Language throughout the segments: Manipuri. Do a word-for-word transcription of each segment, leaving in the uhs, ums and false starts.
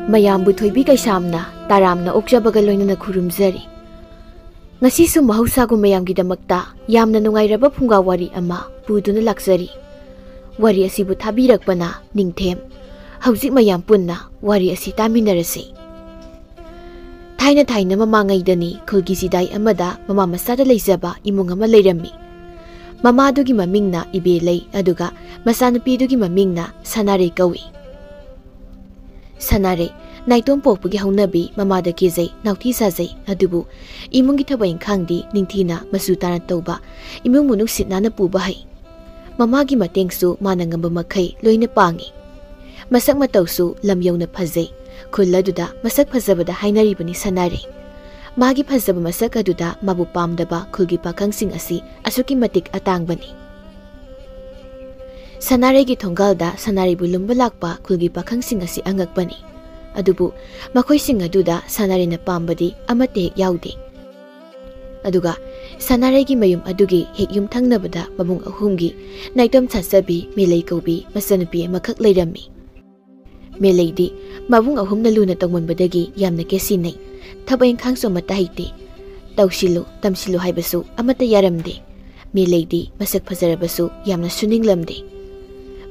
ꯃꯌꯥꯝꯕꯨ ꯊꯣꯏꯕꯤ ꯀꯩꯁꯥꯝꯅ ꯇꯔꯥꯝꯅ ꯑꯣꯛꯆꯕꯒ ꯂꯣꯏꯅꯅ ꯈꯨꯔꯨꯝꯖꯔꯤ꯫ ꯉꯁꯤꯁꯨ ꯃꯍꯧꯁꯥꯒꯨꯝ ꯃꯌꯥꯝꯒꯤꯗꯃꯛꯇ ꯌꯥꯝꯅ ꯅꯨꯡꯉꯥꯏꯔꯕ ꯐꯨꯡꯒꯥ ꯋꯥꯔꯤ ꯑꯃ ꯄꯨꯗꯨꯅ ꯂꯥꯛꯆꯔꯤ꯫ ꯋꯥꯔꯤ ꯑꯁꯤꯕꯨ ꯊꯥꯕꯤꯔꯛꯄꯅ ꯅꯤꯡꯊꯦꯝ꯫ ꯍꯧꯖꯤꯛ ꯃꯌꯥꯝ ꯄꯨꯟꯅ ꯋꯥꯔꯤ ꯑꯁꯤ ꯇꯥꯃꯤꯟꯅꯔꯁꯤ꯫ ꯊꯥꯏꯅ ꯊꯥꯏꯅ ꯃꯃꯥꯡꯉꯩꯗꯅꯤ ꯈꯨꯜꯒꯤ ꯆꯤꯗꯥꯏ ꯑꯃꯗ ꯃꯃꯥ ꯃꯆꯥꯗ ꯂꯩꯖꯕ ꯏꯃꯨꯡ ꯑꯃ ꯂꯩꯔꯝꯃꯤ꯫ ꯃꯃꯥꯗꯨꯒꯤ ꯃꯃꯤꯡꯅ ꯏꯕꯦ ꯂꯩ, ꯑꯗꯨꯒ ꯃꯆꯥꯅꯨꯄꯤꯗꯨꯒꯤ ꯃꯃꯤꯡꯅ ꯁꯅꯥꯔꯩ ꯀꯧꯏ꯫ ꯁꯅꯥꯔꯩ, ꯅꯥꯏꯇꯣꯝ ꯄꯣꯛꯄꯒꯤ ꯍꯧꯅꯕꯤ, ꯃꯃꯥꯗ ꯀꯦꯖꯩ, ꯅꯥꯎꯊꯤ ꯆꯥꯖꯩ, ꯑꯗꯨꯕꯨ ꯏꯃꯨꯡꯒꯤ ꯊꯕꯛ ꯏꯪꯈꯥꯡꯗꯤ ꯅꯤꯡꯊꯤꯅ ꯃꯆꯨ ꯇꯥꯅ ꯇꯧꯕ, ꯏꯃꯨꯡ ꯃꯅꯨꯡ ꯁꯤꯠ ꯅꯥꯟꯅ ꯄꯨꯕ ꯍꯩ꯫ ꯃꯃꯥꯒꯤ ꯃꯇꯦꯡꯁꯨ ꯃꯥꯅ ꯉꯝꯕ ꯃꯈꯩ ꯂꯣꯏꯅ ꯄꯥꯡꯏ꯫ ꯃꯁꯛ ꯃꯇꯧꯁꯨ ꯂꯝ ꯌꯧꯅ ꯐꯖꯩ꯫ ꯈꯨꯜ ꯑꯗꯨꯗ ꯃꯁꯛ ꯐꯖꯕꯗ ꯍꯥꯏꯅꯔꯤꯕꯅꯤ ꯁꯅꯥꯔꯩ꯫ ꯃꯥꯒꯤ ꯐꯖꯕ ꯃꯁꯛ ꯑꯗꯨꯗ ꯃꯥꯕꯨ ꯄꯥꯝꯗꯕ ꯈꯨꯜꯒꯤ ꯄꯥꯈꯪꯁꯤꯡ ꯑꯁꯤ ꯑꯁꯨꯛꯀꯤ ꯃꯇꯤꯛ ꯑꯇꯥꯡꯕꯅꯤ꯫ ꯁꯅꯥꯔꯩꯒꯤ ꯊꯣꯡꯒꯥꯜꯗ ꯁꯅꯥꯔꯩꯕꯨ ꯂꯨꯝꯕ ꯂꯥꯛꯄ ꯈꯨꯜꯒꯤ ꯄꯥꯈꯪꯁꯤꯡ ꯑꯁꯤ ꯑꯉꯛꯄꯅꯤ꯫ ꯑꯗꯨꯕꯨ ꯃꯈꯣꯏꯁꯤꯡ ꯑꯗꯨꯗ ꯁꯅꯥꯔꯩꯅ ꯄꯥꯝꯕꯗꯤ ꯑꯃꯠꯇ ꯍꯦꯛ ꯌꯥꯎꯗꯦ꯫ ꯑꯗꯨꯒ ꯁꯅꯥꯔꯩꯒꯤ ꯃꯌꯨꯝ ꯑꯗꯨꯒꯤ ꯍꯦꯛ ꯌꯨꯝꯊꯪꯅꯕꯗ ꯃꯕꯨꯡ ꯑꯍꯨꯝꯒꯤ ꯅꯥꯏꯇꯣꯝ ꯁꯥꯠꯆꯕꯤ ꯃꯦꯂꯩ ꯀꯧꯕꯤ ꯃꯆꯟꯅꯨꯄꯤ ꯑꯃꯈꯛ ꯂꯩꯔꯝꯃꯤ꯫ ꯃꯦꯂꯩꯗꯤ ꯃꯕꯨꯡ ꯑꯍꯨꯝꯅ ꯂꯨꯅ ꯇꯧꯃꯟꯕꯗꯒꯤ ꯌꯥꯝꯅ ꯀꯦꯁꯤꯟꯅꯩ꯫ ꯊꯕꯛ ꯏꯪꯈꯥꯡꯁꯨ ꯑꯃꯠꯇ ꯍꯩꯇꯦ꯫ ꯇꯧꯁꯤꯜꯂꯨ, ꯇꯝꯁꯤꯜꯂꯨ ꯍꯥꯏꯕꯁꯨ ꯑꯃꯠꯇ ꯌꯥꯔꯝꯗꯦ꯫ ꯃꯦꯂꯩꯗꯤ ꯃꯁꯛ ꯐꯖꯔꯕꯁꯨ ꯌꯥꯝꯅ ꯁꯨꯅꯤꯡꯂꯝꯗꯦ꯫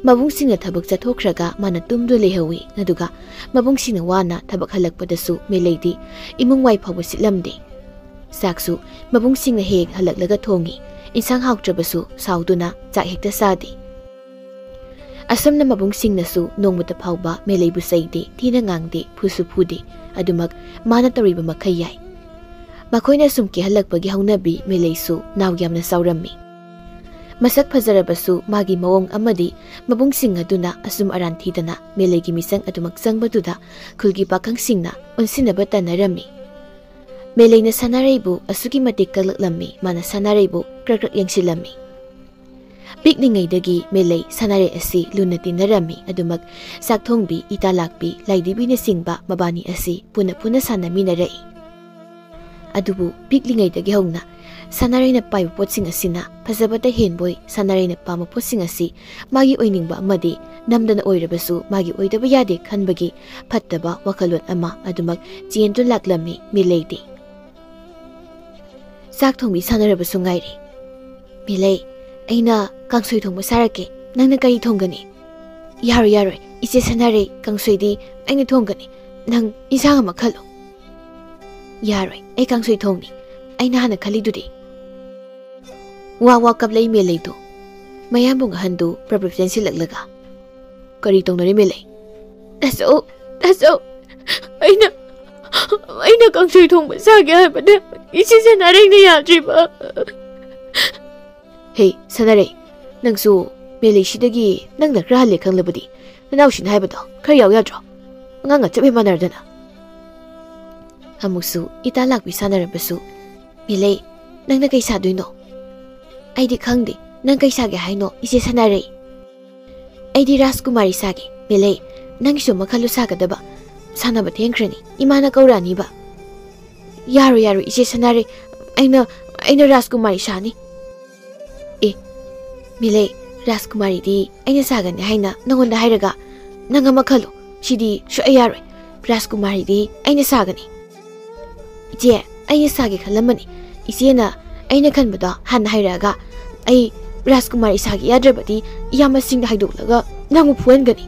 ꯃꯕꯨꯡꯁꯤꯡꯅ ꯊꯕꯛ ꯆꯠꯊꯣꯛꯈ꯭ꯔꯒ ꯃꯥꯅ ꯇꯨꯝꯗꯨꯅ ꯂꯩꯍꯧꯏ, ꯑꯗꯨꯒ ꯃꯕꯨꯡꯁꯤꯡꯅ ꯋꯥꯅ ꯊꯕꯛ ꯍꯜꯂꯛꯄꯗꯁꯨ ꯃꯦꯂꯩꯗꯤ ꯏꯃꯨꯡ ꯋꯥꯏ ꯐꯥꯎꯕ ꯁꯤꯠꯂꯝꯗꯦ꯫ ꯆꯥꯛꯁꯨ ꯃꯕꯨꯡꯁꯤꯡꯅ ꯍꯦꯛ ꯍꯜꯂꯛꯂꯒ ꯊꯣꯡꯏ꯫ ꯏꯟꯁꯥꯡ ꯍꯥꯎꯇ꯭ꯔꯕꯁꯨ ꯁꯥꯎꯗꯨꯅ ꯆꯥꯛ ꯍꯦꯛꯇ ꯆꯥꯗꯦ꯫ ꯑꯁꯨꯝꯅ ꯃꯕꯨꯡꯁꯤꯡꯅꯁꯨ ꯅꯣꯡꯃꯇ ꯐꯥꯎꯕ ꯃꯦꯂꯩꯕꯨ ꯆꯩꯗꯦ, ꯊꯤꯅ ꯉꯥꯡꯗꯦ, ꯐꯨꯁꯨ ꯐꯨꯗꯦ꯫ ꯑꯗꯨꯃꯛ ꯃꯥꯅ ꯇꯧꯔꯤꯕ ꯃꯈꯩ ꯌꯥꯏ꯫ ꯃꯈꯣꯏꯅ ꯁꯨꯝ ꯀꯦꯍꯜꯂꯛꯄꯒꯤ ꯍꯧꯅꯕꯤ ꯃꯦꯂꯩꯁꯨ ꯅꯥꯎ ꯌꯥꯝꯅ ꯆꯥꯎꯔꯝꯃꯤ꯫ ꯃꯁꯛ ꯐꯖꯔꯕꯁꯨ ꯃꯥꯒꯤ ꯃꯑꯣꯡ ꯑꯃꯗꯤ ꯃꯕꯨꯡꯁꯤꯡ ꯑꯗꯨꯅ ꯑꯁꯨꯝ ꯑꯔꯥꯟ ꯊꯤꯗꯅ ꯃꯦꯂꯩꯒꯤ ꯃꯤꯆꯪ ꯑꯗꯨꯃꯛ ꯆꯪꯕꯗꯨꯗ ꯈꯨꯜꯒꯤ ꯄꯥꯈꯪꯁꯤꯡꯅ ꯑꯣꯟꯁꯤꯟꯅꯕ ꯇꯟꯅꯔꯝꯃꯤ꯫ ꯃꯦꯂꯩꯅ ꯁꯅꯥꯔꯩꯕꯨ ꯑꯁꯨꯛꯀꯤ ꯃꯇꯤꯛ ꯀꯂꯛꯂꯝꯃꯤ, ꯃꯥꯅ ꯁꯅꯥꯔꯩꯕꯨ ꯀ꯭ꯔꯛ ꯀ꯭ꯔꯛ ꯌꯦꯡꯁꯤꯜꯂꯝꯃꯤ꯫ ꯄꯤꯛꯂꯤꯉꯩꯗꯒꯤ ꯃꯦꯂꯩ ꯁꯅꯥꯔꯩ ꯑꯁꯤ ꯂꯨꯅ ꯇꯤꯟꯅꯔꯝꯃꯤ꯫ ꯑꯗꯨꯃꯛ ꯆꯥꯛꯊꯣꯡꯕꯤ, ꯏꯇꯥꯂꯥꯛꯄꯤ, ꯂꯥꯏꯗꯤꯕꯤꯅꯆꯤꯡꯕ ꯃꯕꯥꯅꯤ ꯑꯁꯤ ꯄꯨꯟꯅ ꯄꯨꯟꯅ ꯁꯥꯟꯅꯃꯤꯟꯅꯔꯛꯏ꯫ ꯑꯗꯨꯕꯨ ꯄꯤꯛꯂꯤꯉꯩꯗꯒꯤ ꯍꯧꯅ ꯁꯥꯟꯅꯔꯩꯅ ꯄꯥꯏꯕ ꯄꯣꯠꯁꯤꯡ ꯑꯁꯤꯅ ꯐꯖꯕꯇ ꯍꯦꯟꯕꯣꯏ, ꯁꯥꯟꯅꯔꯩꯅ ꯄꯥꯝꯕ ꯄꯣꯠꯁꯤꯡ ꯑꯁꯤ ꯃꯥꯒꯤ ꯑꯣꯏꯅꯤꯡꯕ ꯑꯃꯗꯤ ꯅꯝꯗꯅ ꯑꯣꯏꯔꯕꯁꯨ ꯃꯥꯒꯤ ꯑꯣꯏꯗꯕ ꯌꯥꯗꯦ ꯈꯟꯕꯒꯤ ꯐꯠꯇꯕ ꯋꯥꯈꯜꯂꯣꯟ ꯑꯃ ꯑꯗꯨꯃꯛ ꯆꯦꯟꯗꯨꯅ ꯂꯥꯛꯂꯝꯃꯤ ꯃꯤꯂꯩꯗꯤ꯫ ꯆꯥꯛ ꯊꯣꯡꯕꯤ ꯁꯥꯟꯅꯔꯕꯁꯨ ꯉꯥꯏꯔꯦ꯫ "ꯃꯤꯂꯩ, ꯑꯩꯅ ꯀꯥꯡꯁꯣꯏ ꯊꯣꯡꯕ ꯁꯥꯔꯛꯀꯦ, ꯅꯪꯅ ꯀꯔꯤ ꯊꯣꯡꯒꯅꯤ?" "ꯌꯥꯔꯣꯏ, ꯌꯥꯔꯣꯏ, ꯏꯆꯦ ꯁꯥꯟꯅꯔꯩ, ꯀꯥꯡꯁꯣꯏꯗꯤ ꯑꯩꯅ ꯊꯣꯡꯒꯅꯤ, ꯅꯪ ꯏꯟꯁꯥꯡ ꯑꯃ ꯈꯜꯂꯨ꯫" "ꯌꯥꯔꯣꯏ, ꯑꯩ ꯀꯥꯡꯁꯣꯏ ꯊꯣꯡꯅꯤ, ꯑꯩꯅ ꯍꯥꯟꯅ ꯈꯜꯂꯤꯗꯨꯗꯤ꯫" ꯋꯥ ꯋꯥ ꯀꯞꯂꯛꯏ ꯃꯤꯂꯩꯗꯨ꯫ ꯃꯌꯥꯝꯕꯨꯡ ꯑꯍꯟꯗꯨ ꯄ꯭ꯔꯞ ꯄ꯭ꯔꯞ ꯆꯦꯟꯁꯤꯜꯂꯛꯂꯒ, "ꯀꯔꯤ ꯇꯧꯅꯔꯤ ꯃꯤꯂꯩ?" "ꯇꯥꯆꯧ, ꯇꯥꯆꯧ, ꯑꯩꯅ, ꯑꯩꯅ ꯀꯥꯡꯁꯣꯏ ꯊꯣꯡꯕ ꯁꯥꯒꯦ ꯍꯥꯏꯕꯗ ꯏꯆꯦ ꯁꯥꯟꯅꯔꯩꯅ ꯌꯥꯗ꯭ꯔꯤꯕ꯫" "ꯍꯦ, ꯁꯥꯟꯅꯔꯩ, ꯅꯪꯁꯨ ꯃꯤꯂꯩꯁꯤꯗꯒꯤ ꯅꯪꯅ ꯈꯔ ꯍꯜꯂꯦ ꯈꯪꯂꯕꯗꯤ ꯅꯅꯥꯎꯁꯤꯅ ꯍꯥꯏꯕꯗꯣ ꯈꯔ ꯌꯥꯎ ꯌꯥꯗ꯭ꯔꯣ? ꯑꯉꯥꯡꯒ ꯆꯞ ꯍꯦꯛ ꯃꯥꯟꯅꯔꯗꯅ꯫" ꯑꯃꯨꯛꯁꯨ ꯏꯇꯥ ꯂꯥꯛꯄꯤ ꯁꯥꯟꯅꯔꯕꯁꯨ, "ꯃꯤꯂꯩ, ꯅꯪꯅ ꯀꯩ ꯁꯥꯗꯣꯏꯅꯣ?" "ꯑꯩꯗꯤ ꯈꯪꯗꯦ, ꯅꯪ ꯀꯩ ꯁꯥꯒꯦ ꯍꯥꯏꯅꯣ, ꯏꯆꯦ ꯁꯥꯟꯅꯔꯩ?" "ꯑꯩꯗꯤ ꯔꯥꯖꯀꯨꯃꯥꯔꯤ ꯁꯥꯒꯦ, ꯃꯤꯂꯩ, ꯅꯪꯒꯤꯁꯨ ꯑꯃ ꯈꯜꯂꯨ ꯁꯥꯒꯗꯕ꯫ ꯁꯥꯟꯅꯕ ꯊꯦꯡꯈ꯭ꯔꯅꯤ, ꯏꯃꯥꯅ ꯀꯧꯔꯛꯑꯅꯤꯕ꯫" "ꯌꯥꯔꯣꯏ, ꯌꯥꯔꯣꯏ, ꯏꯆꯦ ꯁꯥꯟꯅꯔꯩ, ꯑꯩꯅ, ꯑꯩꯅ ꯔꯥꯖꯀꯨꯃꯥꯔꯤ ꯁꯥꯅꯤ꯫" "ꯑꯦ, ꯃꯤꯂꯩ, ꯔꯥꯖꯀꯨꯃꯥꯔꯤꯗꯤ ꯑꯩꯅ ꯁꯥꯒꯅꯤ ꯍꯥꯏꯅ ꯅꯉꯣꯟꯗ ꯍꯥꯏꯔꯒ ꯅꯪ ꯑꯃ ꯈꯜꯂꯨ, ꯁꯤꯗꯤ ꯁꯨꯛꯌꯥ ꯌꯥꯔꯣꯏ, ꯔꯥꯖꯀꯨꯃꯥꯔꯤꯗꯤ ꯑꯩꯅ ꯁꯥꯒꯅꯤ꯫" "ꯏꯆꯦ, ꯑꯩꯅ ꯁꯥꯒꯦ ꯈꯜꯂꯝꯕꯅꯤ, ꯏꯆꯦꯅ ꯑꯩꯅ ꯈꯟꯕꯗꯣ ꯍꯥꯟꯅ ꯍꯥꯏꯔꯛꯑꯒ꯫ ꯑꯩ ꯔꯥꯖꯀꯨꯃꯥꯔꯤ ꯁꯥꯒꯦ ꯌꯥꯗ꯭ꯔꯕꯗꯤ ꯏꯌꯥꯝꯕꯁꯤꯡꯗ ꯍꯥꯏꯗꯣꯛꯂꯒ ꯅꯪꯕꯨ ꯐꯨꯍꯟꯒꯅꯤ꯫"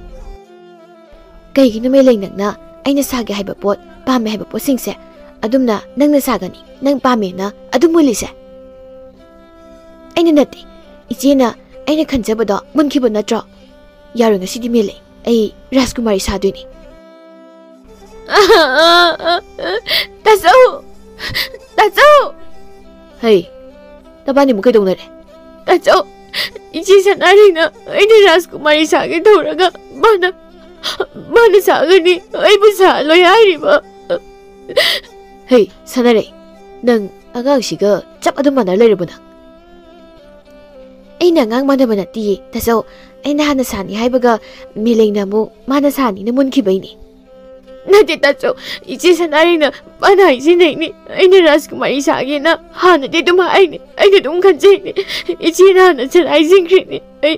"ꯀꯩꯒꯤꯅꯣ ꯃꯤꯂꯩ, ꯅꯪꯅ ꯑꯩꯅ ꯁꯥꯒꯦ ꯍꯥꯏꯕ ꯄꯣꯠ, ꯄꯥꯝꯃꯦ ꯍꯥꯏꯕ ꯄꯣꯠꯁꯤꯡꯁꯦ ꯑꯗꯨꯝꯅ ꯅꯪꯅ ꯁꯥꯒꯅꯤ, ꯅꯪ ꯄꯥꯝꯃꯦꯅ ꯑꯗꯨꯝ ꯃꯨꯜꯂꯤꯁꯦ?" "ꯑꯩꯅ ꯅꯠꯇꯦ, ꯏꯆꯦꯅ ꯑꯩꯅ ꯈꯟꯖꯕꯗꯣ ꯃꯨꯟꯈꯤꯕ ꯅꯠꯇ꯭ꯔꯣ? ꯌꯥꯔꯣꯏ, ꯉꯁꯤꯗꯤ ꯃꯤꯂꯩ, ꯑꯩ ꯔꯥꯖꯀꯨꯃꯥꯔꯤ ꯁꯥꯗꯣꯏꯅꯤ꯫" "ꯇꯥꯆꯧ! ꯇꯥꯆꯧ!" "ꯍꯩ, ꯅꯕꯥꯅꯤꯃꯨꯛ ꯀꯩꯗꯧꯅꯔꯦ?" "ꯇꯥꯆꯧ, ꯏꯆꯦ ꯁꯅꯥꯔꯩꯅ ꯑꯩꯅ ꯔꯥꯖꯀꯨꯃꯥꯔꯤ ꯁꯥꯒꯦ ꯇꯧꯔꯒ ꯃꯥꯅ, ꯃꯥꯅ ꯁꯥꯒꯅꯤ, ꯑꯩꯕꯨ ꯁꯥꯍꯜꯂꯣꯏ ꯍꯥꯏꯔꯤꯕ꯫" "ꯍꯩ, ꯁꯥꯟꯅꯔꯩ, ꯅꯪ ꯑꯉꯥꯡꯁꯤꯒ ꯆꯞ ꯑꯗꯨꯝ ꯃꯥꯟꯅ ꯂꯩꯔꯕ ꯅꯪ?" "ꯑꯩꯅ ꯑꯉꯥꯡ ꯃꯥꯟꯅꯕ ꯅꯠꯇꯤꯌꯦ, ꯇꯥꯆꯧ꯫ ꯑꯩꯅ ꯍꯥꯟꯅ ꯁꯥꯅꯤ ꯍꯥꯏꯕꯒ ꯃꯤꯂꯩꯅ ꯑꯃꯨꯛ ꯃꯥꯅ ꯁꯥꯅꯤꯅ ꯃꯨꯟꯈꯤꯕꯩꯅꯦ꯫" ꯅꯠꯇꯦ ꯇꯥꯆꯧ, ꯏꯆꯦ ꯁꯅꯥꯔꯩꯅ ꯃꯥꯅ ꯍꯥꯏꯖꯤꯟꯅꯩꯅꯤ꯫ ꯑꯩꯅ ꯔꯥꯖꯀꯨꯃꯥꯔꯤ ꯁꯥꯒꯦꯅ ꯍꯥꯟꯅꯗꯤ ꯑꯗꯨꯝ ꯍꯥꯏꯅꯤ, ꯑꯩꯅ ꯑꯗꯨꯝ ꯈꯟꯖꯩꯅꯤ꯫ ꯏꯆꯦꯅ ꯍꯥꯟꯅ ꯁꯟ ꯍꯥꯏꯖꯤꯟꯈ꯭ꯔꯤꯅꯤ꯫ ꯑꯩ,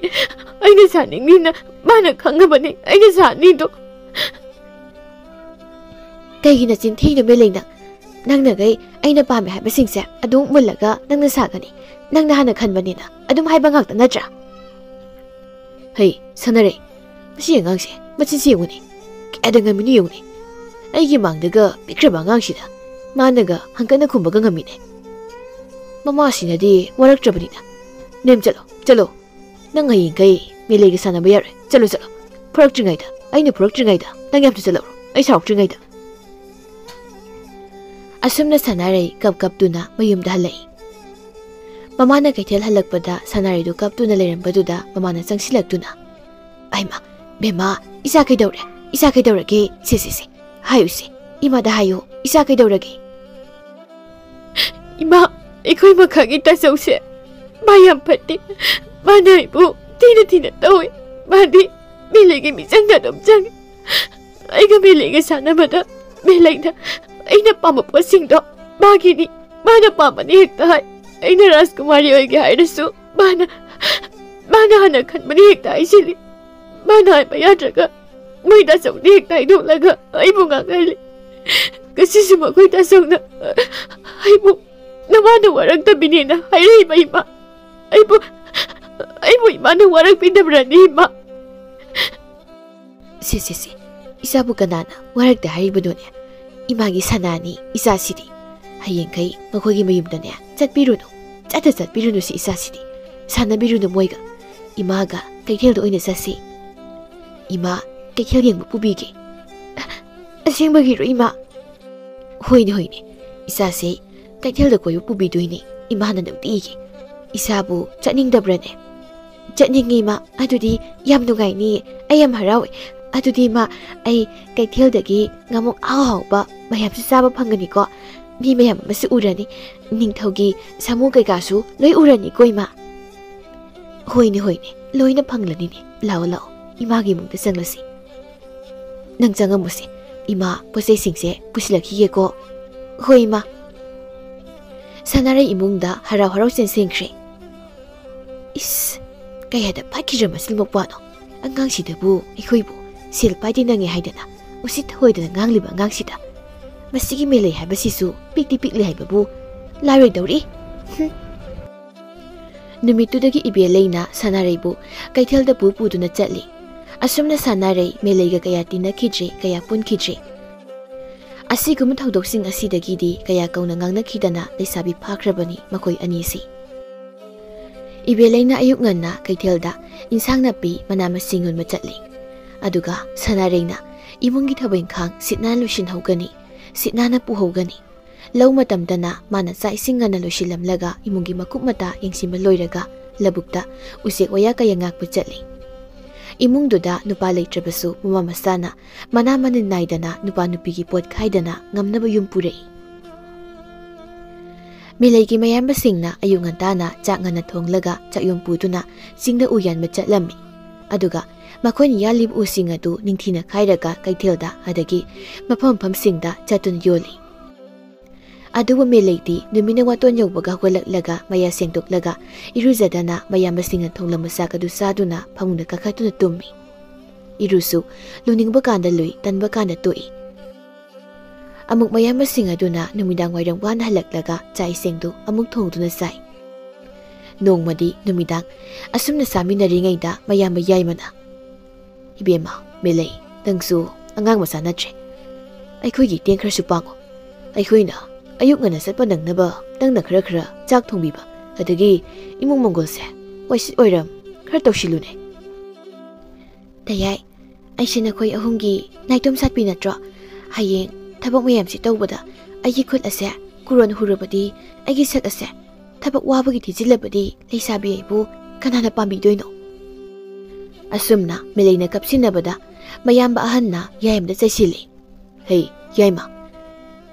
ꯑꯩꯅ ꯁꯥꯅꯤꯡꯅꯤꯅ ꯃꯥꯅ ꯈꯪꯉꯕꯅꯤ ꯑꯩꯅ ꯁꯥꯅꯤꯗꯣ꯫ ꯀꯩꯒꯤ ꯅꯆꯤꯟ ꯊꯤꯅꯣ ꯃꯦꯂꯩꯅ? ꯅꯪꯅꯈꯩ ꯑꯩꯅ ꯄꯥꯝꯃꯦ ꯍꯥꯏꯕꯁꯤꯡꯁꯦ ꯑꯗꯨꯝ ꯃꯨꯜꯂꯒ ꯅꯪꯅ ꯁꯥꯒꯅꯤ, ꯅꯪꯅ ꯍꯥꯟꯅ ꯈꯟꯕꯅꯤꯅ ꯑꯗꯨꯝ ꯍꯥꯏꯕ ꯉꯥꯛꯇ ꯅꯠꯇ꯭ꯔꯥ? ꯍꯩ, ꯁꯥꯟꯅꯔꯩ, ꯃꯁꯤ ꯑꯉꯥꯡꯁꯦ ꯃꯆꯤꯟꯁꯤ ꯌꯦꯡꯉꯨꯅꯦ, ꯀꯌꯥꯗ ꯉꯝꯃꯤꯅꯣ ꯌꯦꯡꯉꯨꯅꯦ꯫ ꯑꯩꯒꯤ ꯃꯥꯡꯗꯒ ꯄꯤꯛꯈ꯭ꯔꯕ ꯑꯉꯥꯡꯁꯤꯗ ꯃꯥꯅꯒ ꯍꯪꯀꯠꯅ ꯈꯨꯝꯕꯒ ꯉꯝꯃꯤꯅꯦ꯫ ꯃꯃꯥꯁꯤꯅꯗꯤ ꯋꯥꯔꯛꯇ꯭ꯔꯕꯅꯤꯅ꯫ ꯅꯦꯝ ꯆꯠꯂꯣ, ꯆꯠꯂꯣ꯫ ꯅꯪ ꯍꯌꯦꯡꯈꯩ ꯃꯦꯂꯩꯒ ꯁꯥꯟꯅꯕ ꯌꯥꯔꯣꯏ꯫ ꯆꯠꯂꯣ, ꯆꯠꯂꯣ꯫ ꯐꯨꯔꯛꯇ꯭ꯔꯤꯉꯩꯗ, ꯑꯩꯅ ꯐꯨꯔꯛꯇ꯭ꯔꯤꯉꯩꯗ ꯅꯪ ꯌꯥꯝ ꯊꯨꯖꯜꯍꯧꯔꯣ, ꯑꯩ ꯁꯥꯎꯔꯛꯇ꯭ꯔꯤꯉꯩꯗ꯫ ꯑꯁꯨꯝꯅ ꯁꯥꯟꯅꯔꯩ ꯀꯞ ꯀꯞꯇꯨꯅ ꯃꯌꯨꯝꯗ ꯍꯜꯂꯛꯏ꯫ ꯃꯃꯥꯅ ꯀꯩꯊꯦꯜ ꯍꯜꯂꯛꯄꯗ ꯁꯥꯟꯅꯔꯩꯗꯨ ꯀꯞꯇꯨꯅ ꯂꯩꯔꯝꯕꯗꯨꯗ ꯃꯃꯥꯅ ꯆꯪꯁꯤꯜꯂꯛꯇꯨꯅ, "ꯑꯩꯃ, ꯕꯦꯝꯃ, ꯏꯆꯥ ꯀꯩꯗꯧꯔꯦ? ꯏꯆꯥ ꯀꯩꯗꯧꯔꯒꯦ? ꯁꯦ, ꯁꯦ, ꯁꯦ, ꯍꯥꯏꯌꯨꯁꯦ, ꯏꯃꯥꯗ ꯍꯥꯏꯌꯨ, ꯏꯆꯥ ꯀꯩꯗꯧꯔꯒꯦ?" "ꯏꯃꯥ, ꯑꯩꯈꯣꯏ ꯃꯈꯥꯒꯤ ꯇꯥꯆꯧꯁꯦ ꯃꯥ ꯌꯥꯝ ꯐꯠꯇꯦ꯫ ꯃꯥꯅ ꯑꯩꯕꯨ ꯊꯤꯅ ꯊꯤꯅ ꯇꯧꯏ꯫ ꯃꯥꯗꯤ ꯃꯦꯂꯩꯒꯤ ꯃꯤꯆꯪꯗ ꯑꯗꯨꯝ ꯆꯪꯉꯤ꯫ ꯑꯩꯒ ꯃꯦꯂꯩꯒ ꯁꯥꯟꯅꯕꯗ ꯃꯦꯂꯩꯅ ꯑꯩꯅ ꯄꯥꯝꯕ ꯄꯣꯠꯁꯤꯡꯗꯣ ꯃꯥꯒꯤꯅꯤ, ꯃꯥꯅ ꯄꯥꯝꯕꯅꯤ ꯍꯦꯛꯇ ꯍꯥꯏ꯫ ꯑꯩꯅ ꯔꯥꯖꯀꯨꯃꯥꯔꯤ ꯑꯣꯏꯒꯦ ꯍꯥꯏꯔꯁꯨ ꯃꯥꯅ, ꯃꯥꯅ ꯍꯥꯟꯅ ꯈꯟꯕꯅꯤ ꯍꯦꯛꯇ ꯍꯥꯏꯁꯤꯜꯂꯤ꯫ ꯃꯥꯅ ꯍꯥꯏꯕ ꯌꯥꯗ꯭ꯔꯒ ꯃꯣꯏ ꯇꯥꯆꯧꯗ ꯍꯦꯛꯇ ꯍꯥꯏꯗꯣꯛꯂꯒ ꯑꯩꯕꯨ ꯉꯥꯡꯍꯜꯂꯤ꯫ ꯉꯁꯤꯁꯨ ꯃꯈꯣꯏ ꯇꯥꯆꯧꯅ ꯑꯩꯕꯨ ꯅꯃꯥꯅ ꯋꯥꯔꯛꯇꯕꯤꯅꯦꯅ ꯍꯥꯏꯔꯛꯏꯕ ꯏꯃꯥ꯫ ꯑꯩꯕꯨ, ꯑꯩꯕꯨ ꯏꯃꯥꯅ ꯋꯥꯔꯛꯄꯤꯗꯕ꯭ꯔꯅꯤ ꯏꯃꯥ?" "ꯁꯦ, ꯁꯦ, ꯁꯦ, ꯏꯆꯥꯕꯨ ꯀꯅꯥꯅ ꯋꯥꯔꯛꯇꯦ ꯍꯥꯏꯔꯤꯕꯅꯣꯅꯦ? ꯏꯃꯥꯒꯤ ꯁꯅꯥꯅꯤ ꯏꯆꯥꯁꯤꯗꯤ꯫ ꯍꯌꯦꯡꯈꯩ ꯃꯈꯣꯏꯒꯤ ꯃꯌꯨꯝꯗꯅꯦ ꯆꯠꯄꯤꯔꯨꯅꯨ, ꯆꯠꯇ ꯆꯠꯄꯤꯔꯨꯅꯨ ꯁꯤ ꯏꯆꯥꯁꯤꯗꯤ꯫ ꯁꯥꯟꯅꯕꯤꯔꯨꯅꯨ ꯃꯣꯏꯒ꯫ ꯏꯃꯥꯒ ꯀꯩꯊꯦꯜꯗ ꯑꯣꯏꯅ ꯆꯠꯁꯤ꯫ ꯏꯃꯥ, ꯀꯩꯊꯦꯜ ꯌꯦꯡꯕ ꯄꯨꯕꯤꯒꯦ꯫" "ꯑꯁꯦꯡꯕꯒꯤꯔꯣ ꯏꯃꯥ?" "ꯍꯣꯏꯅꯦ, ꯍꯣꯏꯅꯦ, ꯏꯆꯥꯁꯦ ꯀꯩꯊꯦꯜꯗ ꯀꯣꯏꯕ ꯄꯨꯕꯤꯗꯣꯏꯅꯦ ꯏꯃꯥꯅ ꯅꯨꯡꯇꯤꯒꯤ꯫ ꯏꯆꯥꯕꯨ ꯆꯠꯅꯤꯡꯗꯕ꯭ꯔꯅꯦ?" "ꯆꯠꯅꯤꯡꯉꯤ ꯏꯃꯥ, ꯑꯗꯨꯗꯤ ꯌꯥꯝ ꯅꯨꯡꯉꯥꯏꯅꯤ, ꯑꯩ ꯌꯥꯝ ꯍꯔꯥꯎꯋꯦ꯫ ꯑꯗꯨꯗꯤ ꯏꯃꯥ, ꯑꯩ ꯀꯩꯊꯦꯜꯗꯒꯤ ꯉꯥꯃꯨꯛ ꯑꯍꯥꯎ ꯑꯍꯥꯎꯕ ꯃꯌꯥꯝꯁꯨ ꯆꯥꯕ ꯐꯪꯒꯅꯤꯀꯣ꯫ ꯃꯤ ꯃꯌꯥꯝ ꯑꯃꯁꯨ ꯎꯔꯅꯤ, ꯅꯤꯡꯊꯧꯒꯤ ꯁꯥꯃꯨ ꯀꯩꯀꯥꯁꯨ ꯂꯣꯏ ꯎꯔꯅꯤꯀꯣ ꯏꯃꯥ?" "ꯍꯣꯏꯅꯦ, ꯍꯣꯏꯅꯦ, ꯂꯣꯏꯅ ꯐꯪꯂꯅꯤꯅꯦ꯫ ꯂꯥꯛꯑꯣ, ꯂꯥꯛꯑꯣ, ꯏꯃꯥꯒꯤ ꯏꯃꯨꯡꯗ ꯆꯪꯂꯁꯤ꯫ ꯅꯪ ꯆꯪꯉꯝꯃꯨꯁꯦ, "ꯏꯃꯥ, ꯄꯣꯠꯆꯩꯁꯤꯡꯁꯦ ꯄꯨꯁꯤꯜꯂꯛꯈꯤꯒꯦꯀꯣ꯫" "ꯍꯣꯏ, ꯏꯃꯥ꯫" ꯁꯥꯅꯥꯔꯩ ꯏꯃꯨꯡꯗ ꯍꯔꯥꯎ ꯍꯔꯥꯎ ꯆꯦꯟꯁꯤꯟꯈ꯭ꯔꯦ꯫ "ꯏꯁ, ꯀꯌꯥꯗ ꯐꯠꯈꯤꯗ꯭ꯔ ꯃꯁꯤ ꯃꯄ꯭ꯋꯥꯅꯣ? ꯑꯉꯥꯡꯁꯤꯗꯕꯨ ꯑꯩꯈꯣꯏꯕꯨ ꯁꯦꯜ ꯄꯥꯏꯗꯦ ꯅꯪꯉꯦ ꯍꯥꯏꯗꯅ ꯎꯁꯤꯠ ꯊꯑꯣꯏꯗꯅ ꯉꯥꯡꯂꯤꯕ ꯑꯉꯥꯡꯁꯤꯗ꯫ ꯃꯁꯤꯒꯤ ꯃꯦꯂꯩ ꯍꯥꯏꯕꯁꯤꯁꯨ ꯄꯤꯛꯇꯤ ꯄꯤꯛꯂꯤ ꯍꯥꯏꯕꯕꯨ ꯂꯥꯏꯔꯣꯏꯗꯧꯔꯤ꯫" ꯍꯨꯝ꯫ ꯅꯨꯃꯤꯠꯇꯨꯗꯒꯤ ꯏꯕꯦꯂꯩꯅ ꯁꯥꯅꯥꯔꯩꯕꯨ ꯀꯩꯊꯦꯜꯗ ꯄꯨ ꯄꯨꯗꯨꯅ ꯆꯠꯂꯤ꯫ ꯑꯁꯨꯝꯅ ꯁꯥꯅꯥꯔꯩ ꯃꯦꯂꯩꯒ ꯀꯌꯥ ꯇꯤꯟꯅꯈꯤꯗ꯭ꯔꯦ, ꯀꯌꯥ ꯄꯨꯟꯈꯤꯗ꯭ꯔꯦ꯫ ꯑꯁꯤꯒꯨꯝꯕ ꯊꯧꯗꯣꯛꯁꯤꯡ ꯑꯁꯤꯗꯒꯤꯗꯤ ꯀꯌꯥ ꯀꯧꯅ ꯉꯥꯡꯅꯈꯤꯗꯅ ꯂꯩꯁꯥꯕꯤ ꯐꯥꯈ꯭ꯔꯕꯅꯤ ꯃꯈꯣꯏ ꯑꯅꯤꯁꯤ꯫ ꯏꯕꯦꯂꯩꯅ ꯑꯌꯨꯛ ꯉꯟꯅ ꯀꯩꯊꯦꯜꯗ ꯏꯟꯁꯥꯡ ꯅꯥꯄꯤ, ꯃꯅꯥ ꯃꯁꯤꯡ ꯌꯣꯟꯕ ꯆꯠꯂꯤ꯫ ꯑꯗꯨꯒ ꯁꯥꯅꯥꯔꯩꯅ ꯏꯃꯨꯡꯒꯤ ꯊꯕꯛ ꯏꯪꯈꯥꯡ ꯁꯤꯠ ꯅꯥꯟꯅ ꯂꯣꯏꯁꯤꯟꯍꯧꯒꯅꯤ, ꯁꯤꯠ ꯅꯥꯟꯅ ꯄꯨꯍꯧꯒꯅꯤ꯫ ꯂꯧ ꯃꯇꯝꯗꯅ ꯃꯥꯅ ꯆꯥꯛ ꯏꯁꯤꯡ ꯉꯟꯅ ꯂꯣꯏꯁꯤꯜꯂꯝꯂꯒ ꯏꯃꯨꯡꯒꯤ ꯃꯀꯨꯞ ꯃꯇꯥ ꯌꯦꯡꯁꯤꯟꯕ ꯂꯣꯏꯔꯒ ꯂꯧꯕꯨꯛꯇ ꯎꯆꯦꯛ ꯋꯥꯌꯥ ꯀꯌꯥ ꯉꯥꯛꯄ ꯆꯠꯂꯤ꯫ ꯏꯃꯨꯡꯗꯨꯗ ꯅꯨꯄꯥ ꯂꯩꯇ꯭ꯔꯕꯁꯨ ꯃꯃꯥ ꯃꯆꯥꯅ ꯃꯅꯥ ꯃꯅꯤꯟ ꯅꯥꯏꯗꯅ ꯅꯨꯄꯥ ꯅꯨꯄꯤꯒꯤ ꯄꯣꯠ ꯈꯥꯏꯗꯅ ꯉꯝꯅꯕ ꯌꯨꯝ ꯄꯨꯔꯛꯏ꯫ ꯃꯦꯂꯩꯒꯤ ꯃꯌꯥꯝꯕꯁꯤꯡꯅ ꯑꯌꯨꯛ ꯉꯟꯇꯥꯅ ꯆꯥꯛ ꯉꯟꯅ ꯊꯣꯡꯂꯒ ꯆꯥꯛꯌꯨꯝ ꯄꯨꯗꯨꯅ ꯆꯤꯡꯗ ꯎ ꯌꯥꯟꯕ ꯆꯠꯂꯝꯃꯤ꯫ ꯑꯗꯨꯒ ꯃꯈꯣꯏꯅ ꯌꯥꯜꯂꯤꯕ ꯎꯁꯤꯡ ꯑꯗꯨ ꯅꯤꯡꯊꯤꯅ ꯈꯥꯏꯔꯒ ꯀꯩꯊꯦꯜꯗ ꯑꯗꯒꯤ ꯃꯐꯝ ꯃꯐꯝꯁꯤꯡꯗ ꯆꯠꯇꯨꯅ ꯌꯣꯜꯂꯤ꯫ ꯑꯗꯨꯕꯨ ꯃꯦꯂꯩꯗꯤ ꯅꯨꯃꯤꯠꯅ ꯋꯥꯇꯣꯟ ꯌꯧꯕꯒ ꯍꯧꯒꯠꯂꯛꯂꯒ ꯃꯌꯥ ꯁꯦꯡꯗꯣꯛꯂꯒ ꯏꯔꯨꯖꯗꯅ ꯃꯌꯥꯝꯕꯁꯤꯡꯅ ꯊꯣꯡꯂꯝꯕ ꯆꯥꯛ ꯑꯗꯨ ꯆꯥꯗꯨꯅ ꯐꯃꯨꯡꯗ ꯀꯥꯈꯠꯇꯨꯅ ꯇꯨꯝꯃꯤ꯫ ꯏꯔꯨꯁꯨ ꯂꯨꯅꯤꯡꯕ ꯀꯥꯟꯗ ꯂꯨꯏ, ꯇꯟꯕ ꯀꯥꯟꯗ ꯇꯣꯛꯏ꯫ ꯑꯃꯨꯛ ꯃꯌꯥꯝꯕꯁꯤꯡ ꯑꯗꯨꯅ ꯅꯨꯃꯤꯗꯥꯡ ꯋꯥꯏꯔꯝ ꯋꯥꯅ ꯍꯜꯂꯛꯂꯒ ꯆꯥꯛ ꯏꯁꯤꯡꯗꯨ ꯑꯃꯨꯛ ꯊꯣꯡꯗꯨꯅ ꯆꯥꯏ꯫ ꯅꯣꯡꯃꯗꯤ ꯅꯨꯃꯤꯗꯥꯡ ꯑꯁꯨꯝꯅ ꯆꯥꯃꯤꯟꯅꯔꯤꯉꯩꯗ ꯃꯌꯥꯝꯕ ꯌꯥꯏꯃꯅ, "ꯏꯕꯦꯝꯃ, ꯃꯦꯂꯩ, ꯅꯪꯁꯨ ꯑꯉꯥꯡ ꯃꯆꯥ ꯅꯠꯇ꯭ꯔꯦ꯫ ꯑꯩꯈꯣꯏꯒꯤ ꯇꯦꯡ ꯈꯔꯁꯨ ꯄꯥꯡꯉꯨ꯫ ꯑꯩꯈꯣꯏꯅ ꯑꯌꯨꯛ ꯉꯟꯅ ꯆꯠꯄ ꯅꯪꯅꯕ ꯅꯪꯅ ꯈꯔ ꯈꯔ ꯆꯥꯛ ꯊꯣꯡꯕꯤꯕ, ꯑꯗꯒꯤ ꯏꯃꯨꯡ ꯃꯪꯒꯣꯜꯁꯦ ꯋꯥꯏꯁꯤꯠ ꯑꯣꯏꯔꯝ ꯈꯔ ꯇꯧꯁꯤꯜꯂꯨꯅꯦ꯫" "ꯇꯌꯥꯏ, ꯑꯩꯁꯦ ꯅꯈꯣꯏ ꯑꯍꯨꯝꯒꯤ ꯅꯥꯏꯇꯣꯝ ꯁꯥꯠꯄꯤ ꯅꯠꯇ꯭ꯔꯣ? ꯍꯌꯦꯡ ꯊꯕꯛ ꯃꯌꯥꯝꯁꯤ ꯇꯧꯕꯗ ꯑꯩꯒꯤ ꯈꯨꯠ ꯑꯁꯦ ꯀꯨꯔꯣꯟ ꯍꯨꯔꯕꯗꯤ, ꯑꯩꯒꯤ ꯁꯛ ꯑꯁꯦ ꯊꯕꯛ ꯋꯥꯕꯒꯤ ꯊꯤꯖꯤꯜꯂꯕꯗꯤ ꯂꯩꯁꯥꯕꯤ ꯑꯩꯕꯨ ꯀꯅꯥꯅ ꯄꯥꯝꯕꯤꯗꯣꯏꯅꯣ?" ꯑꯁꯨꯝꯅ ꯃꯦꯂꯩꯅ ꯀꯞꯁꯤꯟꯅꯕꯗ ꯃꯌꯥꯝꯕ ꯑꯍꯟꯅ ꯌꯥꯏꯃꯗ ꯆꯩꯁꯤꯜꯂꯤ꯫ "ꯍꯩ, ꯌꯥꯏꯃ,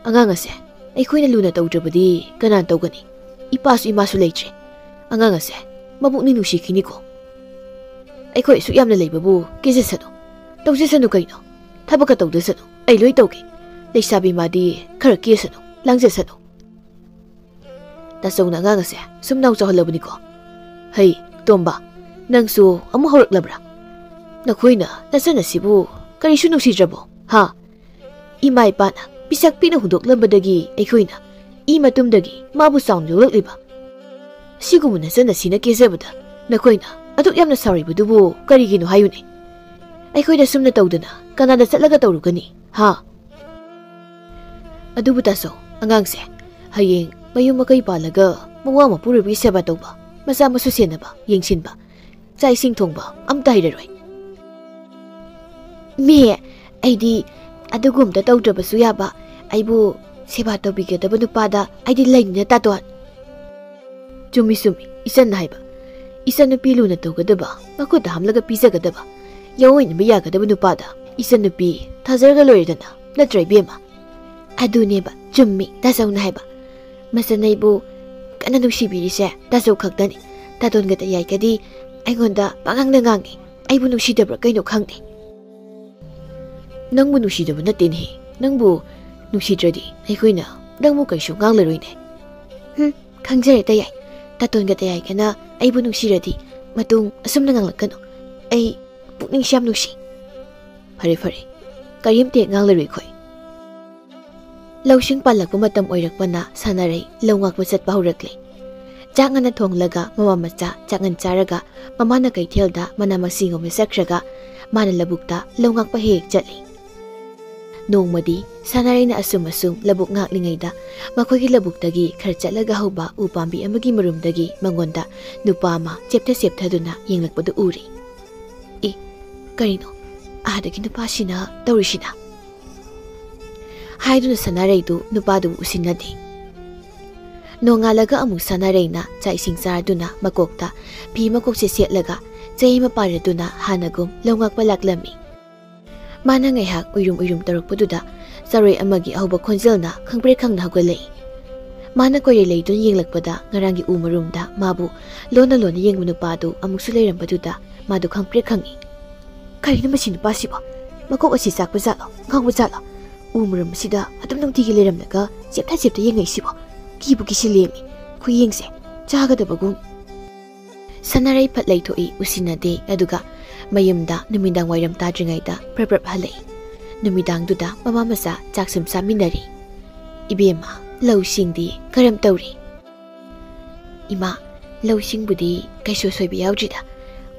ꯑꯉꯥꯡ ꯑꯁꯦ ꯑꯩꯈꯣꯏꯅ ꯂꯨꯅ ꯇꯧꯗ꯭ꯔꯕꯗꯤ ꯀꯅꯥꯅ ꯇꯧꯒꯅꯤ? ꯏꯄꯥꯁꯨ ꯏꯃꯥꯁꯨ ꯂꯩꯇ꯭ꯔꯦ꯫ ꯑꯉꯥꯡ ꯑꯁꯦ ꯃꯕꯨꯛꯅꯤ ꯅꯨꯡꯁꯤꯈꯤꯅꯤꯀꯣ꯫ ꯑꯩꯈꯣꯏ ꯑꯁꯨꯛ ꯌꯥꯝꯅ ꯂꯩꯕꯕꯨ ꯀꯦꯖꯁꯅꯨ, ꯇꯧꯖꯁꯅꯨ ꯀꯩꯅꯣ?" ꯊꯕꯛꯀ ꯇꯧꯗꯁꯅꯨ, ꯑꯩ ꯂꯣꯏ ꯇꯧꯒꯦ꯫ ꯂꯩꯁꯥꯕꯤ ꯃꯥꯗꯤ ꯈꯔ ꯀꯦꯁꯅꯨ, ꯂꯥꯡꯖꯁꯅꯨ꯫ ꯇꯥꯆꯧꯅ ꯑꯉꯥꯡ ꯑꯁꯦ ꯁꯨꯝ ꯅꯥꯎ ꯆꯥꯎꯍꯜꯂꯕꯅꯤꯀꯣ꯫ ꯍꯩ, ꯇꯣꯝꯕ, ꯅꯪꯁꯨ ꯑꯃꯨꯛ ꯍꯧꯔꯛꯂꯕ꯭ꯔꯥ? ꯅꯈꯣꯏꯅ ꯅꯆꯟ ꯑꯁꯤꯕꯨ ꯀꯔꯤꯁꯨ ꯅꯨꯡꯁꯤꯗ꯭ꯔꯕꯣ, ꯍꯥ? ꯏꯃꯥ ꯏꯄꯥꯅ ꯄꯤꯁꯛ ꯄꯤꯛꯅ ꯍꯨꯟꯗꯣꯛꯂꯝꯕꯗꯒꯤ ꯑꯩꯈꯣꯏꯅ ꯏ ꯃꯇꯨꯝꯗꯒꯤ ꯃꯥꯕꯨ ꯆꯥꯎꯅ ꯌꯣꯛꯂꯛꯂꯤꯕ꯫ ꯁꯤꯒꯨꯝꯕ ꯅꯆꯟ ꯑꯁꯤꯅ ꯀꯦꯖꯕꯗ ꯅꯈꯣꯏꯅ ꯑꯗꯨꯛ ꯌꯥꯝꯅ ꯁꯥꯎꯔꯤꯕꯗꯨꯕꯨ ꯀꯔꯤꯒꯤꯅꯣ ꯍꯥꯏꯌꯨꯅꯦ? ꯑꯩꯈꯣꯏꯗ ꯁꯨꯝꯅ ꯇꯧꯗꯅ ꯀꯅꯥꯗ ꯆꯠꯂꯒ ꯇꯧꯔꯨꯒꯅꯤ, ꯍꯥ? ꯑꯗꯨꯕꯨ ꯇꯥꯆꯧ, ꯑꯉꯥꯡꯁꯦ ꯍꯌꯦꯡ ꯃꯌꯨꯝ ꯃꯀꯩ ꯄꯥꯜꯂꯒ ꯃꯋꯥ ꯃꯄꯨꯔꯣꯏꯕꯒꯤ ꯁꯦꯕꯥ ꯇꯧꯕ, ꯃꯆꯥ ꯃꯁꯨ ꯁꯦꯟꯅꯕ, ꯌꯦꯡꯁꯤꯟꯕ, ꯆꯥꯛ ꯏꯁꯤꯡ ꯊꯣꯡꯕ ꯑꯝꯇ ꯍꯩꯔꯔꯣꯏ꯫ ꯃꯦ, ꯑꯩꯗꯤ ꯑꯗꯨꯒꯨꯝꯕ ꯇꯧꯗ꯭ꯔꯕꯁꯨ ꯌꯥꯕ, ꯑꯩꯕꯨ ꯁꯦꯕꯥ ꯇꯧꯕꯤꯒꯗꯕ ꯅꯨꯄꯥꯗ ꯑꯩꯗꯤ ꯂꯩꯅꯤꯅ, ꯇꯥꯇꯣꯟ꯫ ꯆꯨꯝꯃꯤ, ꯆꯨꯝꯃꯤ, ꯏꯆꯟꯅ ꯍꯥꯏꯕ꯫ ꯏꯆꯟꯅꯨꯄꯤ ꯂꯨꯅ ꯇꯧꯒꯗꯕ, ꯃꯈꯨꯠꯇ ꯍꯥꯝꯂꯒ ꯄꯤꯖꯒꯗꯕ, ꯌꯥꯑꯣꯏꯅꯕ ꯌꯥꯒꯗꯕ ꯅꯨꯄꯥꯗ ꯏꯆꯟꯅꯨꯄꯤ ꯊꯥꯖꯔꯒ ꯂꯣꯏꯔꯦꯗꯅ, ꯅꯠꯇ꯭ꯔ ꯏꯕꯦꯝꯃ? ꯑꯗꯨꯅꯦꯕ, ꯆꯨꯝꯃꯤ ꯇꯥꯆꯧꯅ ꯍꯥꯏꯕ꯫ ꯃꯆꯟ ꯑꯩꯕꯨ ꯀꯟꯅ ꯅꯨꯡꯁꯤꯕꯤꯔꯤꯁꯦ ꯇꯥꯆꯧ ꯈꯛꯇꯅꯤ꯫ ꯇꯥꯇꯣꯟꯒ ꯇꯌꯥꯏꯒꯗꯤ ꯑꯩꯉꯣꯟꯗ ꯄꯉꯥꯡꯗ ꯉꯥꯡꯉꯤ꯫ ꯑꯩꯕꯨ ꯅꯨꯡꯁꯤꯗꯕ꯭ꯔꯥ ꯀꯩꯅꯣ ꯈꯪꯗꯦ꯫ ꯅꯪꯕꯨ ꯅꯨꯡꯁꯤꯗꯕ ꯅꯠꯇꯦꯅꯦꯍꯦ꯫ ꯅꯪꯕꯨ ꯅꯨꯡꯁꯤꯗ꯭ꯔꯗꯤ ꯑꯩꯈꯣꯏꯅ ꯅꯪꯕꯨ ꯀꯩꯁꯨ ꯉꯥꯡꯂꯔꯣꯏꯅꯦ꯫ ꯍꯨꯝ, ꯈꯪꯖꯔꯦ ꯇꯌꯥꯏ꯫ ꯇꯥꯇꯣꯟꯒ ꯇꯌꯥꯏꯒꯅ ꯑꯩꯕꯨ ꯅꯨꯡꯁꯤꯔꯗꯤ ꯃꯇꯨꯡ ꯑꯁꯨꯝꯅ ꯉꯥꯡꯂꯛꯀꯅꯨ꯫ ꯑꯩ ꯄꯨꯛꯅꯤꯡꯁꯤ ꯌꯥꯝ ꯅꯨꯡꯁꯤ꯫ ꯐꯔꯦ, ꯐꯔꯦ, ꯀꯔꯤꯝꯇ ꯍꯦꯛ ꯉꯥꯡꯂꯔꯣꯏ ꯑꯩꯈꯣꯏ꯫ ꯂꯧꯁꯤꯡ ꯄꯥꯜꯂꯛꯄ ꯃꯇꯝ ꯑꯣꯏꯔꯛꯄꯅ ꯁꯥꯟꯅꯔꯩ ꯂꯧ ꯉꯥꯛꯄ ꯆꯠꯄ ꯍꯧꯔꯛꯂꯦ꯫ ꯆꯥꯛ ꯉꯟꯅ ꯊꯣꯡꯂꯒ ꯃꯃꯥ ꯃꯆꯥ ꯆꯥꯛ ꯉꯟ ꯆꯥꯔꯒ ꯃꯃꯥꯅ ꯀꯩꯊꯦꯜꯗ ꯃꯅꯥ ꯃꯁꯤꯡ ꯌꯣꯟꯕ ꯆꯠꯈ꯭ꯔꯒ ꯃꯥꯅ ꯂꯧꯕꯨꯛꯇ ꯂꯧ ꯉꯥꯛꯄ ꯍꯦꯛ ꯍꯦꯛ ꯆꯠꯂꯤ꯫ ꯅꯣꯡꯃꯗꯤ ꯁꯥꯟꯅꯔꯩꯅ ꯑꯁꯨꯝ ꯑꯁꯨꯝ ꯂꯧꯕꯨꯛ ꯉꯥꯛꯂꯤꯉꯩꯗ ꯃꯈꯣꯏꯒꯤ ꯂꯧꯕꯨꯛꯇꯒꯤ ꯈꯔ ꯆꯠꯂꯒ ꯍꯧꯕ ꯎ ꯄꯥꯝꯕꯤ ꯑꯃꯒꯤ ꯃꯔꯨꯝꯗꯒꯤ ꯃꯉꯣꯟꯗ ꯅꯨꯄꯥ ꯑꯃ ꯆꯦꯞꯊ ꯆꯦꯞꯊꯗꯨꯅ ꯌꯦꯡꯂꯛꯄꯗꯨ ꯎꯔꯦ꯫ "ꯑꯦ, ꯀꯔꯤꯅꯣ ꯑꯥꯗꯒꯤ ꯅꯨꯄꯥꯁꯤꯅ ꯇꯧꯔꯤꯁꯤꯅ?" ꯍꯥꯏꯗꯨꯅ ꯁꯥꯟꯅꯔꯩꯗꯨ ꯅꯨꯄꯥꯗꯨꯕꯨ ꯎꯁꯤꯟꯅꯗꯦ꯫ ꯅꯣꯡꯉꯥꯜꯂꯒ ꯑꯃꯨꯛ ꯁꯥꯟꯅꯔꯩꯅ ꯆꯥꯛ ꯏꯁꯤꯡ ꯆꯥꯔꯗꯨꯅ ꯃꯀꯣꯛꯇ ꯐꯤ ꯃꯀꯣꯛꯁꯦ ꯁꯦꯠꯂꯒ ꯆꯩ ꯑꯃ ꯄꯥꯏꯔꯗꯨꯅ ꯍꯥꯟꯅꯒꯨꯝ ꯂꯧ ꯉꯥꯛꯄ ꯂꯥꯛꯂꯝꯃꯤ꯫ ꯃꯥꯅ ꯉꯥꯏꯍꯥꯛ ꯎꯏꯔꯨꯝ ꯎꯏꯔꯨꯝ ꯇꯧꯔꯛꯄꯗꯨꯗ ꯆꯔꯣꯏ ꯑꯃꯒꯤ ꯑꯍꯧꯕ ꯈꯣꯟꯖꯦꯜꯅ ꯈꯪꯄ꯭ꯔꯦꯛ ꯈꯪꯅ ꯍꯧꯒꯠꯂꯛꯏ꯫ ꯃꯥꯅ ꯀꯣꯏꯔꯦ ꯂꯩꯗꯨꯅ ꯌꯦꯡꯂꯛꯄꯗ ꯉꯔꯥꯡꯒꯤ ꯎ ꯃꯔꯨꯝꯗ ꯃꯥꯕꯨ ꯂꯣꯟꯅ ꯂꯣꯟꯅ ꯌꯦꯡꯕ ꯅꯨꯄꯥꯗꯨ ꯑꯃꯨꯛꯁꯨ ꯂꯩꯔꯝꯕꯗꯨꯗ ꯃꯥꯗꯨ ꯈꯪꯄ꯭ꯔꯦꯛ ꯈꯪꯉꯤ꯫ "ꯀꯔꯤꯅꯣ ꯃꯁꯤ ꯅꯨꯄꯥꯁꯤꯕꯣ? ꯃꯀꯣꯛ ꯑꯁꯤ ꯆꯥꯛꯄ ꯖꯥꯠꯂꯣ, ꯉꯥꯎꯕ ꯖꯥꯠꯂꯣ? ꯎ ꯃꯔꯨꯝ ꯑꯁꯤꯗ ꯑꯗꯨꯝ ꯅꯨꯡꯇꯤꯒꯤ ꯂꯩꯔꯝꯂꯒ ꯆꯦꯞꯊ ꯆꯦꯞꯊ ꯌꯦꯡꯉꯛꯏꯁꯤꯕꯣ? ꯀꯤꯕꯨ ꯀꯤꯁꯤꯜꯂꯦꯃꯤ, ꯈꯨꯌꯦꯡꯁꯦ ꯆꯥꯒꯗꯕꯒꯨꯝ꯫ ꯁꯅꯥꯔꯩ ꯐꯠ ꯂꯩꯊꯣꯛꯏ, ꯎꯁꯤꯟꯅꯗꯦ꯫ ꯑꯗꯨꯒ ꯃꯌꯨꯝꯗ ꯅꯨꯃꯤꯗꯥꯡ ꯋꯥꯏꯔꯝ ꯇꯥꯗ꯭ꯔꯤꯉꯩꯗ ꯄ꯭ꯔꯞ ꯄ꯭ꯔꯞ ꯍꯜꯂꯛꯏ꯫ ꯅꯨꯃꯤꯗꯥꯡꯗꯨꯗ ꯃꯃꯥ ꯃꯆꯥ ꯆꯥꯛ ꯁꯨꯝ ꯆꯥꯃꯤꯟꯅꯔꯤ꯫ "ꯏꯕꯦꯝꯃ, ꯂꯧꯁꯤꯡꯗꯤ ꯀꯔꯝ ꯇꯧꯔꯤ?" "ꯏꯃꯥ, ꯂꯧꯁꯤꯡꯕꯨꯗꯤ ꯀꯩꯁꯨ ꯑꯁꯣꯏꯕ ꯌꯥꯎꯗ꯭ꯔꯤꯗ꯫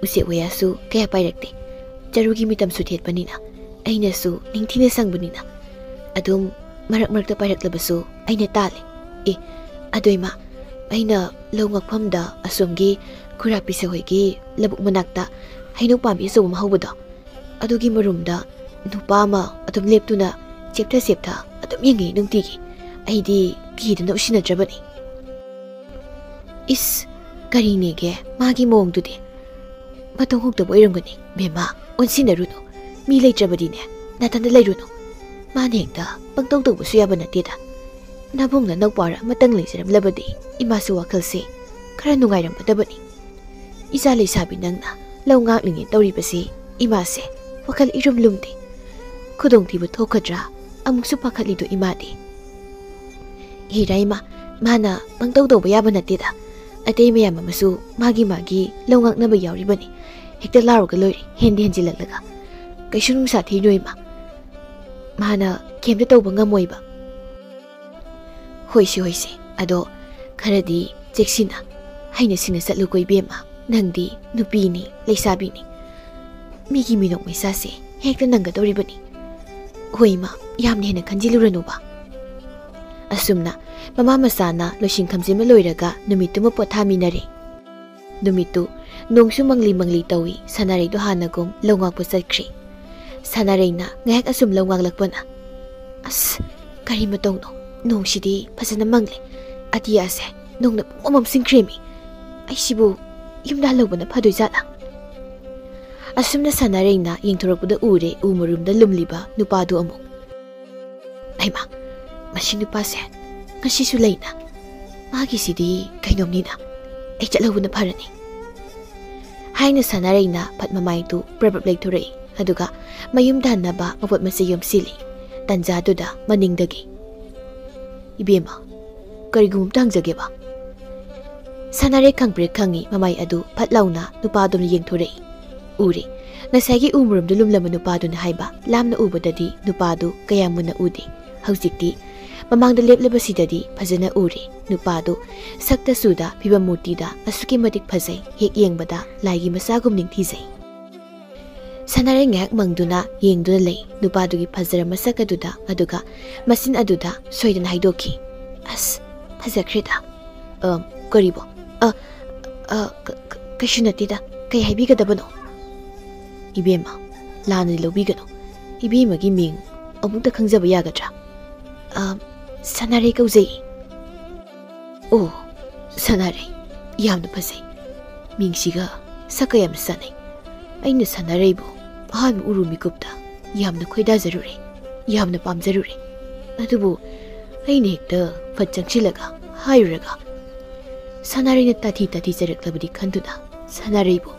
ꯎꯆꯦꯛ ꯋꯥꯌꯥꯁꯨ ꯀꯌꯥ ꯄꯥꯏꯔꯛꯇꯦ꯫ ꯆꯔꯨꯒꯤ ꯃꯇꯝꯁꯨ ꯊꯦꯠꯄꯅꯤꯅ, ꯑꯩꯅꯁꯨ ꯅꯤꯡꯊꯤꯅ ꯁꯪꯕꯅꯤꯅ꯫ ꯑꯗꯨꯝ ꯃꯔꯛ ꯃꯔꯛꯇ ꯄꯥꯏꯔꯛꯂꯕꯁꯨ ꯑꯩꯅ ꯇꯥꯜꯂꯤ꯫ ꯑꯦ, ꯑꯗꯣ ꯏꯃꯥ, ꯑꯩꯅ ꯂꯧ ꯉꯥꯛꯐꯝꯗ ꯑꯁꯣꯝꯒꯤ ꯈꯨꯔꯥ ꯄꯤꯁ ꯍꯣꯏꯒꯤ ꯂꯧꯕꯨꯛ ꯃꯅꯥꯛꯇ ꯍꯩꯅꯧ ꯄꯥꯝꯕꯤ ꯑꯆꯧꯕ ꯑꯃ ꯍꯧꯕꯗꯣ, ꯑꯗꯨꯒꯤ ꯃꯔꯨꯝꯗ ꯅꯨꯄꯥ ꯑꯃ ꯑꯗꯨꯝ ꯂꯦꯞꯇꯨꯅ ꯆꯦꯞꯊ ꯆꯦꯞꯊ ꯑꯗꯨꯝ ꯌꯦꯡꯉꯤ ꯅꯨꯡꯇꯤꯒꯤ꯫ ꯑꯩꯗꯤ ꯀꯤꯗꯅ ꯎꯁꯤꯟꯅꯗ꯭ꯔꯕꯅꯤ꯫" "ꯏꯁ, ꯀꯔꯤꯅꯦꯒꯦ ꯃꯥꯒꯤ ꯃꯑꯣꯡꯗꯨꯗꯤ? ꯃꯇꯧ ꯍꯨꯛꯇꯕ ꯑꯣꯏꯔꯝꯒꯅꯤ꯫ ꯕꯦꯝꯃ, ꯑꯣꯟꯁꯤꯟꯅꯔꯨꯅꯨ꯫ ꯃꯤ ꯂꯩꯇ꯭ꯔꯕꯗꯤꯅꯦ, ꯅꯥꯊꯟꯗ ꯂꯩꯔꯨꯅꯨ꯫ ꯃꯥꯅ ꯍꯦꯛꯇ ꯄꯪꯇꯧ ꯇꯧꯕꯁꯨ ꯌꯥꯕ ꯅꯠꯇꯦꯗ꯫ ꯅꯕꯨꯡ ꯅꯅꯧꯄꯥꯔ ꯑꯃꯇꯪ ꯂꯩꯖꯔꯝꯂꯕꯗꯤ ꯏꯃꯥꯁꯨ ꯋꯥꯈꯜꯁꯦ ꯈꯔ ꯅꯨꯡꯉꯥꯏꯔꯝꯒꯗꯕꯅꯤ꯫ ꯏꯆꯥ ꯂꯩꯁꯥꯕꯤ ꯅꯪꯅ ꯂꯧ ꯉꯥꯛꯂꯤꯉꯦ ꯇꯧꯔꯤꯕꯁꯤ ꯏꯃꯥꯁꯦ ꯋꯥꯈꯜ ꯏꯔꯨꯝ ꯂꯨꯝꯗꯦ꯫ ꯈꯨꯗꯣꯡꯊꯤꯕ ꯊꯣꯛꯀꯗ꯭ꯔꯥ ꯑꯃꯨꯛꯁꯨ ꯄꯥꯈꯠꯂꯤꯗꯣ ꯏꯃꯥꯗꯤ?" "ꯍꯦꯔꯥ ꯏꯃꯥ, ꯃꯥꯅ ꯄꯪꯇꯧ ꯇꯧꯕ ꯌꯥꯕ ꯅꯠꯇꯦꯗ꯫ ꯑꯇꯩ ꯃꯌꯥꯝ ꯑꯃꯁꯨ ꯃꯥꯒꯤ ꯃꯥꯒꯤ ꯂꯧ ꯉꯥꯛꯅꯕ ꯌꯥꯎꯔꯤꯕꯅꯤ꯫ ꯍꯦꯛꯇ ꯂꯥꯎꯔꯒ ꯂꯣꯏꯔꯦ, ꯍꯦꯟꯗꯤ ꯍꯦꯟꯖꯤꯜꯂꯛꯂꯒ꯫ ꯀꯩꯁꯨ ꯅꯨꯡꯁꯥ ꯊꯤꯔꯨꯅꯨ ꯏꯃꯥ꯫ ꯃꯥꯅ ꯀꯩꯝꯇ ꯇꯧꯕ ꯉꯝꯃꯣꯏꯕ꯫" "ꯍꯣꯏꯁꯦ, ꯍꯣꯏꯁꯦ, ꯑꯗꯣ ꯈꯔꯗꯤ ꯆꯦꯛꯁꯤꯟꯅ ꯍꯩꯅ ꯁꯤꯡꯅ ꯆꯠꯂꯨꯀꯣ ꯏꯕꯦꯝꯃ꯫ ꯅꯪꯗꯤ ꯅꯨꯄꯤꯅꯤ, ꯂꯩꯁꯥꯕꯤꯅꯤ꯫ ꯃꯤꯒꯤ ꯃꯤꯅꯣꯛ ꯃꯩꯁꯥꯁꯦ ꯍꯦꯛꯇ ꯅꯪꯒꯗꯧꯔꯤꯕꯅꯤ꯫" "ꯍꯣꯏ ꯏꯃꯥ, ꯌꯥꯝꯅ ꯍꯦꯟꯅ ꯈꯟꯖꯤꯜꯂꯨꯔꯅꯨꯕ꯫" ꯑꯁꯨꯝꯅ ꯃꯃꯥ ꯃꯆꯥꯅ ꯂꯣꯏꯁꯤꯟ ꯈꯝꯖꯤꯟꯕ ꯂꯣꯏꯔꯒ ꯅꯨꯃꯤꯠꯇꯨꯃ ꯄꯣꯊꯥꯃꯤꯟꯅꯔꯦ꯫ ꯅꯨꯃꯤꯠꯇꯨ ꯅꯣꯡꯁꯨ ꯃꯪꯂꯤ ꯃꯪꯂꯤ ꯇꯧꯏ꯫ ꯁꯅꯥꯔꯩꯗꯣ ꯍꯥꯟꯅꯒꯨꯝ ꯂꯧ ꯉꯥꯛꯄ ꯆꯠꯈ꯭ꯔꯦ꯫ ꯁꯅꯥꯔꯩꯅ ꯉꯥꯏꯍꯥꯛ ꯑꯁꯨꯝ ꯂꯧ ꯉꯥꯛꯂꯛꯄꯅ, "ꯑꯁ, ꯀꯔꯤ ꯃꯇꯧꯅꯣ? ꯅꯣꯡꯁꯤꯗꯤ ꯐꯖꯅ ꯃꯪꯂꯦ꯫ ꯑꯇꯤꯌꯥꯁꯦ ꯅꯣꯡꯅ ꯄꯨꯡꯃꯝ ꯃꯝꯁꯤꯟꯈ꯭ꯔꯦꯃꯤ꯫ ꯑꯩꯁꯤꯕꯨ ꯌꯨꯝꯗ ꯍꯜꯍꯧꯕꯅ ꯐꯗꯣꯏ ꯖꯥꯠꯂꯥ?" ꯑꯁꯨꯝꯅ ꯁꯅꯥꯔꯩꯅ ꯌꯦꯡꯊꯣꯔꯛꯄꯗ ꯎꯔꯦ ꯎ ꯃꯔꯨꯝꯗ ꯂꯨꯝꯂꯤꯕ ꯅꯨꯄꯥꯗꯨ ꯑꯃꯨꯛ꯫ "ꯍꯩꯃꯥ, ꯃꯁꯤ ꯅꯨꯄꯥꯁꯦ ꯉꯁꯤꯁꯨ ꯂꯩꯅ꯫ ꯃꯥꯒꯤꯁꯤꯗꯤ ꯀꯩꯅꯣꯝꯅꯤꯅ꯫ ꯑꯩ ꯆꯠꯍꯧꯕꯅ ꯐꯔꯅꯤ꯫" ꯍꯥꯏꯅ ꯁꯅꯥꯔꯩꯅ ꯐꯠ ꯃꯃꯥꯏꯗꯨ ꯄ꯭ꯔꯞ ꯄ꯭ꯔꯞ ꯂꯩꯊꯣꯔꯛꯏ꯫ ꯑꯗꯨꯒ ꯃꯌꯨꯝꯗ ꯍꯟꯅꯕ ꯃꯄꯣꯠ ꯃꯆꯩ ꯌꯣꯝꯁꯤꯜꯂꯤ꯫ ꯇꯟꯖꯥꯗꯨꯗ ꯃꯅꯤꯡꯗꯒꯤ, "ꯏꯕꯦꯝꯃ, ꯀꯔꯤꯒꯨꯝꯕ ꯑꯝꯇ ꯍꯪꯖꯒꯦꯕ?" ꯁꯥꯟꯅꯔꯩ ꯈꯪꯄ꯭ꯔꯦꯛ ꯈꯪꯉꯤ ꯃꯃꯥꯏ ꯑꯗꯨ ꯐꯠ ꯂꯥꯎꯅ ꯅꯨꯄꯥꯗꯨꯅ ꯌꯦꯡꯊꯣꯔꯛꯏ꯫ ꯎꯔꯦ꯫ ꯉꯁꯥꯏꯒꯤ ꯎ ꯃꯔꯨꯝꯗꯨ ꯂꯨꯝꯂꯝꯕ ꯅꯨꯄꯥꯗꯨꯅ ꯍꯥꯏꯕ ꯂꯥꯞꯅ ꯎꯕꯗꯗꯤ ꯅꯨꯄꯥꯗꯨ ꯀꯌꯥ ꯃꯨꯟꯅ ꯎꯗꯦ꯫ ꯍꯧꯖꯤꯛꯇꯤ ꯃꯃꯥꯡꯗ ꯂꯦꯞꯂꯕꯁꯤꯗꯗꯤ ꯐꯖꯅ ꯎꯔꯦ꯫ ꯅꯨꯄꯥꯗꯨ ꯁꯛꯇ ꯆꯨꯗ ꯐꯤꯕꯝ ꯃꯨꯔꯇꯤꯗ ꯑꯁꯨꯛꯀꯤ ꯃꯇꯤꯛ ꯐꯖꯩ, ꯍꯦꯛ ꯌꯦꯡꯕꯗ ꯂꯥꯏꯒꯤ ꯃꯆꯥꯒꯨꯝ ꯅꯤꯡꯊꯤꯖꯩ꯫ ꯁꯥꯟꯅꯔꯩ ꯉꯥꯏꯍꯥꯛ ꯃꯪꯗꯨꯅ ꯌꯦꯡꯗꯨꯅ ꯂꯩ ꯅꯨꯄꯥꯗꯨꯒꯤ ꯐꯖꯔ ꯃꯁꯛ ꯑꯗꯨꯗ, ꯑꯗꯨꯒ ꯃꯆꯤꯟ ꯑꯗꯨꯗ ꯁꯣꯏꯗꯅ ꯍꯥꯏꯗꯣꯛꯈꯤ, "ꯑꯁ, ꯐꯖꯈ꯭ꯔꯦꯗ꯫" "ꯑ, ꯀꯔꯤꯕꯣ? ꯑ, ꯑ, ꯀ-, ꯀ-, ꯀꯩꯁꯨ ꯅꯠꯇꯦꯗ꯫ ꯀꯩ ꯍꯥꯏꯕꯤꯒꯗꯕꯅꯣ?" "ꯏꯕꯦꯝꯃ, ꯂꯥꯟꯅꯗꯤ ꯂꯧꯕꯤꯒꯅꯨ꯫ ꯏꯕꯦꯝꯃꯒꯤ ꯃꯤꯡ ꯑꯃꯨꯛꯇ ꯈꯪꯖꯕ ꯌꯥꯒꯗ꯭ꯔꯥ?" "ꯑ, ꯁꯥꯟꯅꯔꯩ ꯀꯧꯖꯩ꯫" "ꯑꯣ, ꯁꯥꯟꯅꯔꯩ, ꯌꯥꯝꯅ ꯐꯖꯩ꯫ ꯃꯤꯡꯁꯤꯒ ꯁꯛꯀ ꯌꯥꯝꯅ ꯆꯥꯟꯅꯩ꯫ ꯑꯩꯅ ꯁꯥꯟꯅꯔꯩꯕꯨ ꯑꯍꯥꯟꯕ ꯎꯔꯨ ꯃꯤꯀꯨꯞꯇ ꯌꯥꯝꯅ ꯈꯣꯏꯗꯥꯖꯔꯨꯔꯦ, ꯌꯥꯝꯅ ꯄꯥꯝꯖꯔꯨꯔꯦ꯫ ꯑꯗꯨꯕꯨ ꯑꯩꯅ ꯍꯦꯛꯇ ꯐꯠ ꯆꯪꯁꯤꯜꯂꯒ ꯍꯥꯏꯔꯨꯔꯒ, ꯁꯥꯟꯅꯔꯩꯅ ꯇꯥꯊꯤ ꯇꯥꯊꯤ ꯆꯩꯔꯛꯂꯕꯗꯤ ꯈꯟꯗꯨꯅ ꯁꯥꯟꯅꯔꯩꯕꯨ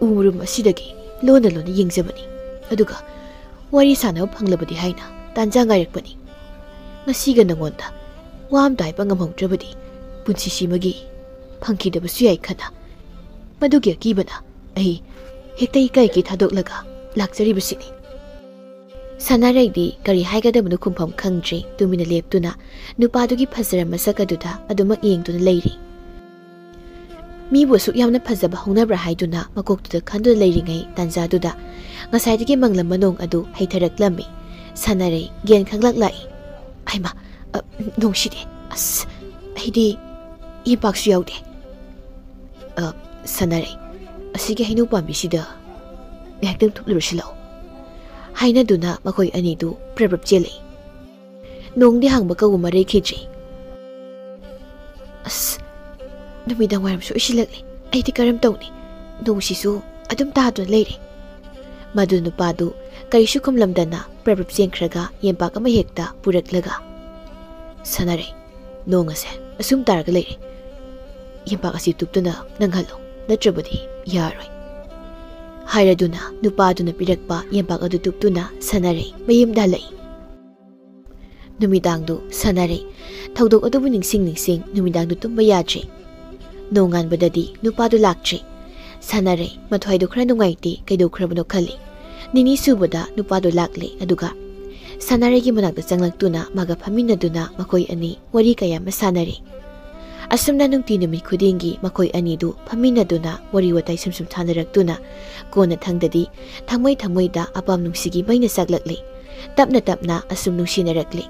ꯎ ꯃꯔꯨꯝ ꯑꯁꯤꯗꯒꯤ ꯂꯣꯟꯅ ꯂꯣꯟꯅ ꯌꯦꯡꯖꯕꯅꯤ꯫ ꯑꯗꯨꯒ ꯋꯥꯔꯤ ꯁꯥꯟꯅꯕ ꯐꯪꯂꯕꯗꯤ ꯍꯥꯏꯅ ꯇꯥꯟꯖꯥ ꯉꯥꯏꯔꯛꯄꯅꯤ꯫ ꯉꯁꯤꯒ ꯅꯉꯣꯟꯗ ꯋꯥ ꯑꯝꯇ ꯍꯥꯏꯕ ꯉꯝꯍꯧꯗ꯭ꯔꯕꯗꯤ ꯄꯨꯟꯁꯤꯁꯤꯃꯒꯤ ꯐꯪꯈꯤꯗꯕꯁꯨ ꯌꯥꯏ ꯈꯟꯅ, ꯃꯗꯨꯒꯤ ꯑꯀꯤꯕꯅ ꯑꯩ ꯍꯦꯛꯇ ꯏꯀꯥꯏ ꯀꯤ ꯊꯥꯗꯣꯛꯂꯒ ꯂꯥꯛꯆꯔꯤꯕꯁꯤꯅꯤ꯫" ꯁꯥꯟꯅꯔꯩꯗꯤ ꯀꯔꯤ ꯍꯥꯏꯒꯗꯕꯅꯣ ꯈꯨꯝꯐꯝ ꯈꯪꯗ꯭ꯔꯦ꯫ ꯇꯨꯃꯤꯟꯅ ꯂꯦꯞꯇꯨꯅ ꯅꯨꯄꯥꯗꯨꯒꯤ ꯐꯖꯔꯕ ꯃꯁꯛ ꯑꯗꯨꯗ ꯑꯗꯨꯃꯛ ꯌꯦꯡꯗꯨꯅ ꯂꯩꯔꯤ꯫ ꯃꯤꯕꯨ ꯑꯁꯨꯛ ꯌꯥꯝꯅ ꯐꯖꯕ ꯍꯧꯅꯕ꯭ꯔꯥ ꯍꯥꯏꯗꯨꯅ ꯃꯀꯣꯛꯇꯨꯗ ꯈꯟꯗꯨꯅ ꯂꯩꯔꯤꯉꯩ ꯇꯥꯟꯖꯥꯗꯨꯗ ꯉꯁꯥꯏꯗꯒꯤ ꯃꯪꯂꯝꯕ ꯅꯣꯡ ꯑꯗꯨ ꯍꯩꯊꯔꯛꯂꯝꯃꯤ꯫ ꯁꯥꯟꯅꯔꯩ ꯒ꯭ꯌꯥꯟ ꯈꯪꯂꯛ ꯂꯥꯛꯏ꯫ "ꯍꯩꯃꯥ, ꯑ, ꯅꯣꯡꯁꯤꯗꯤ, ꯑꯁ, ꯑꯩꯗꯤ ꯌꯦꯝꯄꯥꯛꯁꯨ ꯌꯥꯎꯗꯦ꯫" "ꯑ, ꯁꯥꯟꯅꯔꯩ, ꯑꯁꯤꯒꯤ ꯍꯩꯅꯧ ꯄꯥꯝꯕꯤꯁꯤꯗ ꯉꯥꯏꯍꯥꯛꯇꯪ ꯊꯨꯞꯂꯨꯔꯁꯤ ꯂꯥꯛꯑꯣ꯫" ꯍꯥꯏꯅꯗꯨꯅ ꯃꯈꯣꯏ ꯑꯅꯤꯗꯨ ꯄ꯭ꯔꯞ ꯄ꯭ꯔꯞ ꯆꯦꯜꯂꯛꯏ꯫ ꯅꯣꯡꯗꯤ ꯍꯥꯡꯕ ꯀꯧꯕ ꯃꯔꯩꯈꯤꯗ꯭ꯔꯤ꯫ "ꯑꯁ, ꯅꯨꯃꯤꯗꯥꯡ ꯋꯥꯏꯔꯝꯁꯨ ꯑꯣꯏꯁꯤꯜꯂꯛꯂꯦ꯫ ꯑꯩꯗꯤ ꯀꯔꯝ ꯇꯧꯅꯤ? ꯅꯣꯡꯁꯤꯁꯨ ꯑꯗꯨꯝ ꯇꯥꯗꯨꯅ ꯂꯩꯔꯦ꯫" ꯃꯗꯨ ꯅꯨꯄꯥꯗꯨ ꯀꯔꯤꯁꯨ ꯈꯨꯝꯂꯝꯗꯅ ꯄ꯭ꯔꯞ ꯄ꯭ꯔꯞ ꯆꯦꯟꯈ꯭ꯔꯒ ꯌꯦꯝꯄꯥꯛ ꯑꯃ ꯍꯦꯛꯇ ꯄꯨꯔꯛꯂꯒ, "ꯁꯥꯟꯅꯔꯩ, ꯅꯣꯡ ꯑꯁꯦ ꯑꯁꯨꯝ ꯇꯥꯔꯒ ꯂꯩꯔꯦ꯫ ꯌꯦꯝꯄꯥꯛ ꯑꯁꯤ ꯇꯨꯞꯇꯨꯅ ꯅꯪꯍꯜꯂꯣ, ꯅꯠꯇ꯭ꯔꯕꯗꯤ ꯌꯥꯔꯣꯏ꯫" ꯍꯥꯏꯔꯗꯨꯅ ꯅꯨꯄꯥꯗꯨꯅ ꯄꯤꯔꯛꯄ ꯌꯦꯝꯄꯥꯛ ꯑꯗꯨ ꯇꯨꯞꯇꯨꯅ ꯁꯥꯟꯅꯔꯩ ꯃꯌꯨꯝꯗ ꯍꯜꯂꯛꯏ꯫ ꯅꯨꯃꯤꯗꯥꯡꯗꯨ ꯁꯥꯟꯅꯔꯩ ꯊꯧꯗꯣꯛ ꯑꯗꯨꯕꯨ ꯅꯤꯡꯁꯤꯡ ꯅꯤꯡꯁꯤꯡ ꯅꯨꯃꯤꯗꯥꯡꯗꯨ ꯇꯨꯝꯕ ꯌꯥꯗ꯭ꯔꯦ꯫ ꯅꯣꯡꯉꯥꯟꯕꯗꯗꯤ ꯅꯨꯄꯥꯗꯨ ꯂꯥꯛꯇ꯭ꯔꯦ꯫ ꯁꯥꯟꯅꯔꯩ ꯃꯊ꯭ꯋꯥꯏꯗꯨ ꯈꯔ ꯅꯨꯡꯉꯥꯏꯇꯦ, ꯀꯩꯗꯧꯈ꯭ꯔꯕꯅꯣ ꯈꯜꯂꯤ꯫ ꯅꯤꯅꯤ ꯁꯨꯕꯗ ꯅꯨꯄꯥꯗꯨ ꯂꯥꯛꯂꯦ, ꯑꯗꯨꯒ ꯁꯥꯟꯅꯔꯩꯒꯤ ꯃꯅꯥꯛꯇ ꯆꯪꯂꯛꯇꯨꯅ ꯃꯥꯒ ꯐꯝꯃꯤꯟꯅꯗꯨꯅ ꯃꯈꯣꯏ ꯑꯅꯤ ꯋꯥꯔꯤ ꯀꯌꯥ ꯑꯃ ꯁꯥꯟꯅꯔꯦ꯫ ꯑꯁꯨꯝꯅ ꯅꯨꯡꯇꯤ ꯅꯨꯃꯤꯠ ꯈꯨꯗꯤꯡꯒꯤ ꯃꯈꯣꯏ ꯑꯅꯤꯗꯨ ꯐꯝꯃꯤꯟꯅꯗꯨꯅ ꯋꯥꯔꯤ ꯋꯥꯇꯥꯏ ꯁꯨꯝ ꯁꯨꯝ ꯁꯥꯟꯅꯔꯛꯇꯨꯅ ꯀꯣꯟꯅꯊꯪꯗꯗꯤ ꯊꯃꯣꯏ ꯊꯃꯣꯏꯗ ꯑꯄꯥꯝ ꯅꯨꯡꯁꯤꯒꯤ ꯃꯩꯅ ꯆꯥꯛꯂꯛꯂꯦ꯫ ꯇꯞꯅ ꯇꯞꯅ ꯑꯁꯨꯝ ꯅꯨꯡꯁꯤꯅꯔꯛꯂꯦ꯫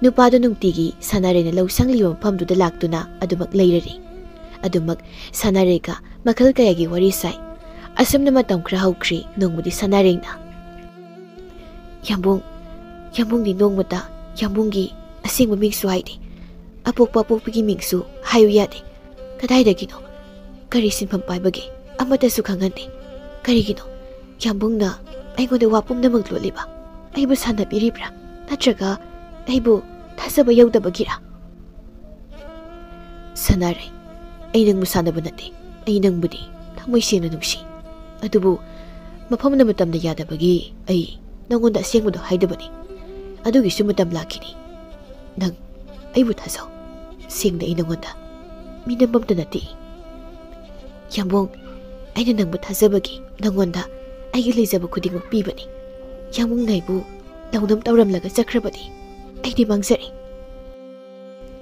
ꯅꯨꯄꯥꯗꯨ ꯅꯨꯡꯇꯤꯒꯤ ꯁꯥꯟꯅꯔꯩꯅ ꯂꯧ ꯁꯪꯂꯤꯕ ꯃꯐꯝꯗꯨꯗ ꯂꯥꯛꯇꯨꯅ ꯑꯗꯨꯃꯛ ꯂꯩꯔꯔꯦ꯫ ꯑꯗꯨꯃꯛ ꯁꯥꯟꯅꯔꯩꯒ ꯃꯈꯜ ꯀꯌꯥꯒꯤ ꯋꯥꯔꯤ ꯁꯥꯏ꯫ ꯑꯁꯨꯝꯅ ꯃꯇꯝ ꯈꯔ ꯍꯧꯈ꯭ꯔꯦ꯫ ꯅꯣꯡꯃꯗꯤ ꯁꯥꯟꯅꯔꯩꯅ, "ꯌꯥꯝꯕꯨꯡ, ꯌꯥꯝꯕꯨꯡꯗꯤ ꯅꯣꯡꯃꯇ ꯌꯥꯝꯕꯨꯡꯒꯤ ꯑꯁꯦꯡꯕ ꯃꯤꯡꯁꯨ ꯍꯥꯏꯗꯦ, ꯑꯄꯣꯛꯄ ꯑꯄꯣꯛꯄꯤꯒꯤ ꯃꯤꯡꯁꯨ ꯍꯥꯏꯌꯨ ꯌꯥꯗꯦ꯫ ꯀꯗꯥꯏꯗꯒꯤꯅꯣ? ꯀꯔꯤ ꯁꯤꯟꯐꯝ ꯄꯥꯏꯕꯒꯦ? ꯑꯃꯠꯇꯁꯨ ꯈꯪꯍꯟꯗꯦ꯫ ꯀꯔꯤꯒꯤꯅꯣ? ꯌꯥꯝꯕꯨꯡꯅ ꯑꯩꯉꯣꯟꯗ ꯋꯥ ꯄꯨꯝꯅꯃꯛ ꯂꯣꯠꯂꯤꯕ? ꯑꯩꯕꯨ ꯁꯥꯟꯅꯕꯤꯔꯤꯕ꯭ꯔꯥ? ꯅꯠꯇ꯭ꯔꯒ ꯑꯩꯕꯨ ꯊꯥꯖꯕ ꯌꯧꯗꯕꯒꯤꯔꯥ?" "ꯁꯥꯟꯅꯔꯩ, ꯑꯩ ꯅꯪꯕꯨ ꯁꯥꯟꯅꯕ ꯅꯠꯇꯦ꯫ ꯑꯩ ꯅꯪꯕꯨꯗꯤ ꯊꯃꯣꯏ ꯁꯦꯡꯅ ꯅꯨꯡꯁꯤ꯫ ꯑꯗꯨꯕꯨ ꯃꯐꯝꯅ ꯃꯇꯝꯅ ꯌꯥꯗꯕꯒꯤ ꯑꯩ ꯅꯪꯉꯣꯟꯗ ꯑꯁꯦꯡꯕꯗꯣ ꯍꯥꯏꯗꯕꯅꯤ꯫ ꯑꯗꯨꯒꯤꯁꯨ ꯃꯇꯝ ꯂꯥꯛꯈꯤꯅꯤ꯫ ꯅꯪ ꯑꯩꯕꯨ ꯊꯥꯖꯧ꯫ ꯁꯦꯡꯅ ꯑꯩ ꯅꯪꯉꯣꯟꯗ ꯃꯤꯅꯝꯕ ꯑꯝꯇ ꯅꯠꯇꯦ꯫ ꯌꯥꯝꯕꯨꯡ, ꯑꯩꯅ ꯅꯪꯕꯨ ꯊꯥꯖꯕꯒꯤ ꯅꯪꯉꯣꯟꯗ ꯑꯩꯒꯤ ꯂꯩꯖꯕ ꯈꯨꯗꯤꯡꯃꯛ ꯄꯤꯕꯅꯤ꯫ ꯌꯥꯝꯕꯨꯡꯅ ꯑꯩꯕꯨ ꯂꯧꯅꯝ ꯇꯧꯔꯝꯂꯒ ꯆꯠꯈ꯭ꯔꯕꯗꯤ ꯑꯩꯗꯤ ꯃꯥꯡꯖꯔꯦ꯫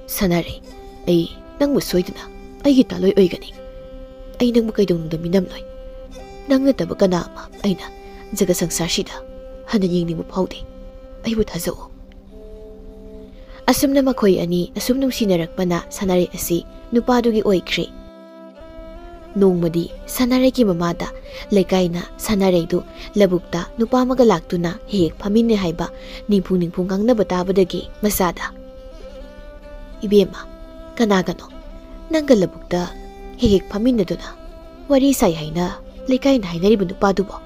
ꯁꯥꯟꯅꯔꯩ, ꯑꯩ ꯅꯪꯕꯨ ꯁꯣꯏꯗꯅ ꯑꯩꯒꯤ ꯇꯥꯂꯣꯏ ꯑꯣꯏꯒꯅꯤ꯫ ꯑꯩ ꯅꯪꯕꯨ ꯀꯩꯗꯧꯅꯨꯡꯗ ꯃꯤꯅꯝꯂꯣꯏ꯫ ꯅꯪ ꯅꯠꯇꯕ ꯀꯅꯥ ꯑꯃ ꯑꯩꯅ ꯖꯒ ꯁꯪꯁꯥꯔꯁꯤꯗ ꯍꯟꯅ ꯌꯦꯡꯅꯤꯡꯕ ꯐꯥꯎꯗꯦ꯫ ꯑꯩꯕꯨ ꯊꯥꯖꯧ꯫" ꯑꯁꯨꯝꯅ ꯃꯈꯣꯏ ꯑꯅꯤ ꯑꯁꯨꯝ ꯅꯨꯡꯁꯤꯅꯔꯛꯄꯅ ꯁꯥꯟꯅꯔꯩ ꯑꯁꯤ ꯅꯨꯄꯥꯗꯨꯒꯤ ꯑꯣꯏꯈ꯭ꯔꯦ꯫ ꯅꯣꯡꯃꯗꯤ ꯁꯥꯟꯅꯔꯩꯒꯤ ꯃꯃꯥꯗ ꯂꯩꯀꯥꯏꯅ ꯁꯥꯟꯅꯔꯩꯗꯨ ꯂꯧꯕꯨꯛꯇ ꯅꯨꯄꯥ ꯑꯃꯒ ꯂꯥꯛꯇꯨꯅ ꯍꯦꯛ ꯍꯦꯛ ꯐꯝꯃꯤꯟꯅꯩ ꯍꯥꯏꯕ ꯅꯤꯝꯐꯨ ꯅꯤꯝꯐꯨ ꯉꯥꯡꯅꯕ ꯇꯥꯕꯗꯒꯤ ꯃꯆꯥꯗ, "ꯏꯕꯦꯝꯃ, ꯀꯅꯥꯒꯅꯣ ꯅꯪꯒ ꯂꯧꯕꯨꯛꯇ ꯍꯦꯛ ꯍꯦꯛ ꯐꯝꯃꯤꯟꯅꯗꯨꯅ ꯋꯥꯔꯤ ꯁꯥꯏ ꯍꯥꯏꯅ ꯂꯩꯀꯥꯏꯅ ꯍꯥꯏꯅꯔꯤꯕ ꯅꯨꯄꯥꯗꯨꯕꯣ?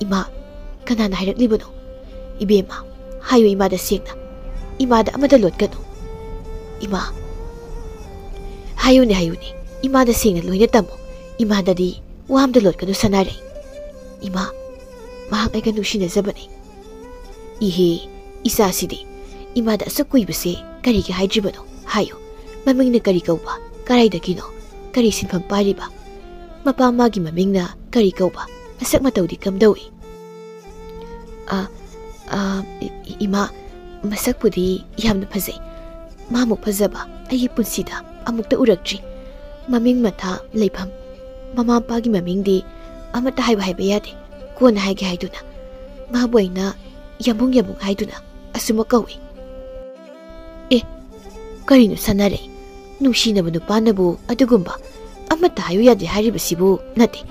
ꯏꯃꯥ, ꯀꯅꯥꯅ ꯍꯥꯏꯔꯛꯂꯤꯕꯅꯣ? ꯏꯕꯦꯝꯃ, ꯍꯥꯏꯌꯨ ꯏꯃꯥꯗ ꯁꯦꯡꯅ꯫ ꯏꯃꯥꯗ ꯑꯃꯗ ꯂꯣꯠꯀꯅꯨ꯫ ꯏꯃꯥ, ꯍꯥꯏꯌꯨꯅꯦ, ꯍꯥꯏꯌꯨꯅꯦ꯫ ꯏꯃꯥꯗ ꯁꯦꯡꯅ ꯂꯣꯏꯅ ꯇꯝꯃꯨ꯫ ꯏꯃꯥꯗꯗꯤ ꯋꯥ ꯑꯃꯗ ꯂꯣꯠꯀꯅꯨ ꯁꯥꯟꯅꯔꯩ꯫ ꯏꯃꯥ, ꯃꯍꯥꯛ ꯑꯩꯒ ꯅꯨꯡꯁꯤꯅꯖꯕꯅꯤ꯫ ꯏꯍꯦ, ꯏꯆꯥꯁꯤꯗꯤ ꯏꯃꯥꯗ ꯑꯁꯨꯛ ꯀꯨꯏꯕꯁꯦ ꯀꯔꯤꯒꯤ ꯍꯥꯏꯗ꯭ꯔꯤꯕꯅꯣ? ꯍꯥꯏꯌꯨ, ꯃꯃꯤꯡꯅ ꯀꯔꯤ ꯀꯧꯕ? ꯀꯗꯥꯏꯗꯒꯤꯅꯣ? ꯀꯔꯤ ꯁꯤꯟꯐꯝ ꯄꯥꯏꯔꯤꯕ? ꯃꯄꯥ ꯃꯥꯒꯤ ꯃꯃꯤꯡꯅ ꯀꯔꯤ ꯀꯧꯕ? ꯃꯁꯛ ꯃꯇꯧꯗꯤ ꯀꯝꯗꯧꯏ? ꯑ, ꯑ, ꯏ-, ꯏ-, ꯏꯃꯥ, ꯃꯁꯛꯄꯨꯗꯤ ꯌꯥꯝꯅ ꯐꯖꯩ꯫ ꯃꯥꯃꯨꯛ ꯐꯖꯕ ꯑꯩꯒꯤ ꯄꯨꯟꯁꯤꯗ ꯑꯃꯨꯛꯇ ꯎꯔꯛꯇ꯭ꯔꯤ꯫ ꯃꯃꯤꯡ, ꯃꯊꯥ, ꯂꯩꯐꯝ, ꯃꯃꯥ ꯃꯄꯥꯒꯤ ꯃꯃꯤꯡꯗꯤ ꯑꯃꯠꯇ ꯍꯥꯏꯕ ꯍꯥꯏꯕ ꯌꯥꯗꯦ꯫ ꯀꯣꯟꯅ ꯍꯥꯏꯒꯦ ꯍꯥꯏꯗꯨꯅ꯫ ꯃꯥꯕꯨ ꯑꯩꯅ ꯌꯥꯝꯕꯨꯡ ꯌꯥꯝꯕꯨꯡ ꯍꯥꯏꯗꯨꯅ ꯑꯁꯨꯃꯛ ꯀꯧꯏ꯫ ꯑꯦ, ꯀꯔꯤꯅꯣ ꯁꯥꯟꯅꯔꯦ? ꯅꯨꯡꯁꯤꯅꯕ ꯅꯨꯄꯥꯅꯕꯨ ꯑꯗꯨꯒꯨꯝꯕ ꯑꯃꯠꯇ ꯍꯥꯏꯌꯨ ꯌꯥꯗꯦ ꯍꯥꯏꯔꯤꯕꯁꯤꯕꯨ ꯅꯠꯇꯦ꯫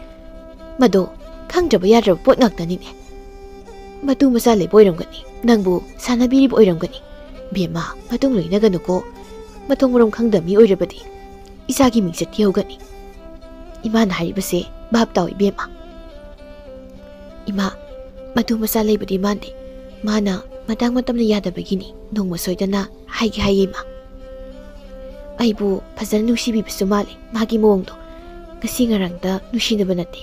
ꯃꯗꯣ ꯈꯪꯗ꯭ꯔꯕ ꯌꯥꯗ꯭ꯔꯕ ꯄꯣꯠ ꯉꯥꯛꯇꯅꯤꯅꯦ꯫ ꯃꯇꯨ ꯃꯆꯥ ꯂꯩꯕ ꯑꯣꯏꯔꯝꯒꯅꯤ, ꯅꯪꯕꯨ ꯁꯥꯟꯅꯕꯤꯔꯤꯕ ꯑꯣꯏꯔꯝꯒꯅꯤ꯫ ꯕꯦꯝꯃ, ꯃꯇꯨꯡ ꯂꯣꯏꯅꯒꯅꯨꯀꯣ꯫ ꯃꯊꯣꯡ ꯃꯔꯝ ꯈꯪꯗꯕ ꯃꯤ ꯑꯣꯏꯔꯕꯗꯤ ꯏꯆꯥꯒꯤ ꯃꯤꯡꯆꯠ ꯊꯤꯍꯧꯒꯅꯤ꯫ ꯏꯃꯥꯅ ꯍꯥꯏꯔꯤꯕꯁꯦ ꯚꯥꯞ ꯇꯥꯎ ꯏꯕꯦꯝꯃ꯫ ꯏꯃꯥ, ꯃꯇꯨ ꯃꯆꯥ ꯂꯩꯕꯗꯤ ꯃꯥꯟꯗꯦ꯫ ꯃꯥꯅ ꯃꯇꯥꯡ ꯃꯇꯝꯅ ꯌꯥꯗꯕꯒꯤꯅꯤ꯫ ꯅꯣꯡꯃ ꯁꯣꯏꯗꯅ ꯍꯥꯏꯒꯦ ꯍꯥꯏꯌꯦ ꯏꯃꯥ꯫ ꯑꯩꯕꯨ ꯐꯖꯅ ꯅꯨꯡꯁꯤꯕꯤꯕꯁꯨ ꯃꯥꯜꯂꯦ ꯃꯥꯒꯤ ꯃꯑꯣꯡꯗꯣ꯫ ꯉꯁꯤ ꯉꯔꯥꯡꯗ ꯅꯨꯡꯁꯤꯅꯕ ꯅꯠꯇꯦ꯫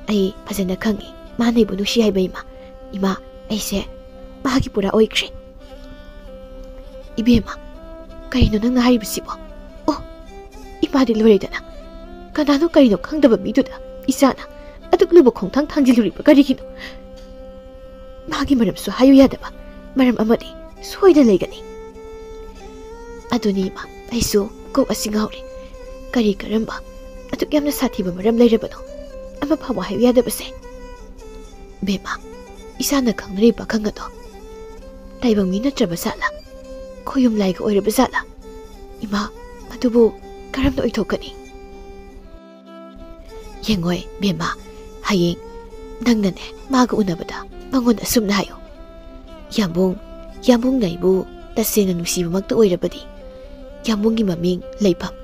ꯑꯩ ꯐꯖꯅ ꯈꯪꯉꯤ ꯃꯥꯅ ꯑꯩꯕꯨ ꯅꯨꯡꯁꯤ ꯍꯥꯏꯕ ꯏꯃꯥ꯫ ꯏꯃꯥ, ꯑꯩꯁꯦ ꯃꯥꯒꯤ ꯄꯨꯔꯥ ꯑꯣꯏꯈ꯭ꯔꯦ꯫ ꯏꯕꯦꯝꯃ, ꯀꯔꯤꯅꯣ ꯅꯪꯅ ꯍꯥꯏꯔꯤꯕꯁꯤꯕꯣ? ꯑꯣ, ꯏꯃꯥꯗꯤ ꯂꯣꯏꯔꯦꯗꯅ꯫ ꯀꯅꯥꯅꯣ ꯀꯔꯤꯅꯣ ꯈꯪꯗꯕ ꯃꯤꯗꯨꯗ ꯏꯆꯥꯅ ꯑꯗꯨꯛ ꯂꯨꯕ ꯈꯣꯡꯊꯥꯡ ꯊꯥꯡꯖꯤꯜꯂꯨꯔꯤꯕ ꯀꯔꯤꯒꯤꯅꯣ? ꯃꯥꯒꯤ ꯃꯔꯝꯁꯨ ꯍꯥꯏꯌꯨ ꯌꯥꯗꯕ ꯃꯔꯝ ꯑꯃꯗꯤ ꯁꯣꯏꯗꯅ ꯂꯩꯒꯅꯤ꯫ ꯑꯗꯨꯅꯤ ꯏꯃꯥ, ꯑꯩꯁꯨ ꯀꯣꯛ ꯑꯁꯤ ꯉꯥꯎꯔꯦ꯫ ꯀꯔꯤ ꯀꯔꯝꯕ ꯑꯗꯨꯛ ꯌꯥꯝꯅ ꯁꯥꯊꯤꯕ ꯃꯔꯝ ꯂꯩꯔꯕꯅꯣ ꯑꯃ ꯐꯥꯎꯕ ꯍꯥꯏꯌꯨ ꯌꯥꯗꯕꯁꯦ? ꯕꯦꯝꯃ, ꯏꯆꯥꯅ ꯈꯪꯅꯔꯤꯕ ꯄꯥꯈꯪ ꯑꯗꯣ ꯇꯥꯏꯕꯪ ꯃꯤ ꯅꯠꯇ꯭ꯔꯕ ꯖꯥꯠꯂꯥ? ꯈꯣꯌꯨꯝ ꯂꯥꯏꯒ ꯑꯣꯏꯔꯕ ꯖꯥꯠꯂꯥ? ꯏꯃꯥ, ꯑꯗꯨꯕꯨ ꯀꯔꯝꯅ ꯑꯣꯏꯊꯣꯛꯀꯅꯤ? ꯌꯦꯡꯉꯣꯏ ꯕꯦꯝꯃ, ꯍꯌꯦꯡ ꯅꯪꯅꯅꯦ ꯃꯥꯒ ꯎꯅꯕꯗ ꯃꯉꯣꯟꯗ ꯑꯁꯨꯝꯅ ꯍꯥꯏꯌꯨ, "ꯌꯥꯝꯕꯨꯡ, ꯌꯥꯝꯕꯨꯡꯅ ꯑꯩꯕꯨ ꯇꯁꯦꯡꯅ ꯅꯨꯡꯁꯤꯕꯃꯛꯇ ꯑꯣꯏꯔꯕꯗꯤ ꯌꯥꯝꯕꯨꯡꯒꯤ ꯃꯃꯤꯡ, ꯂꯩꯐꯝ,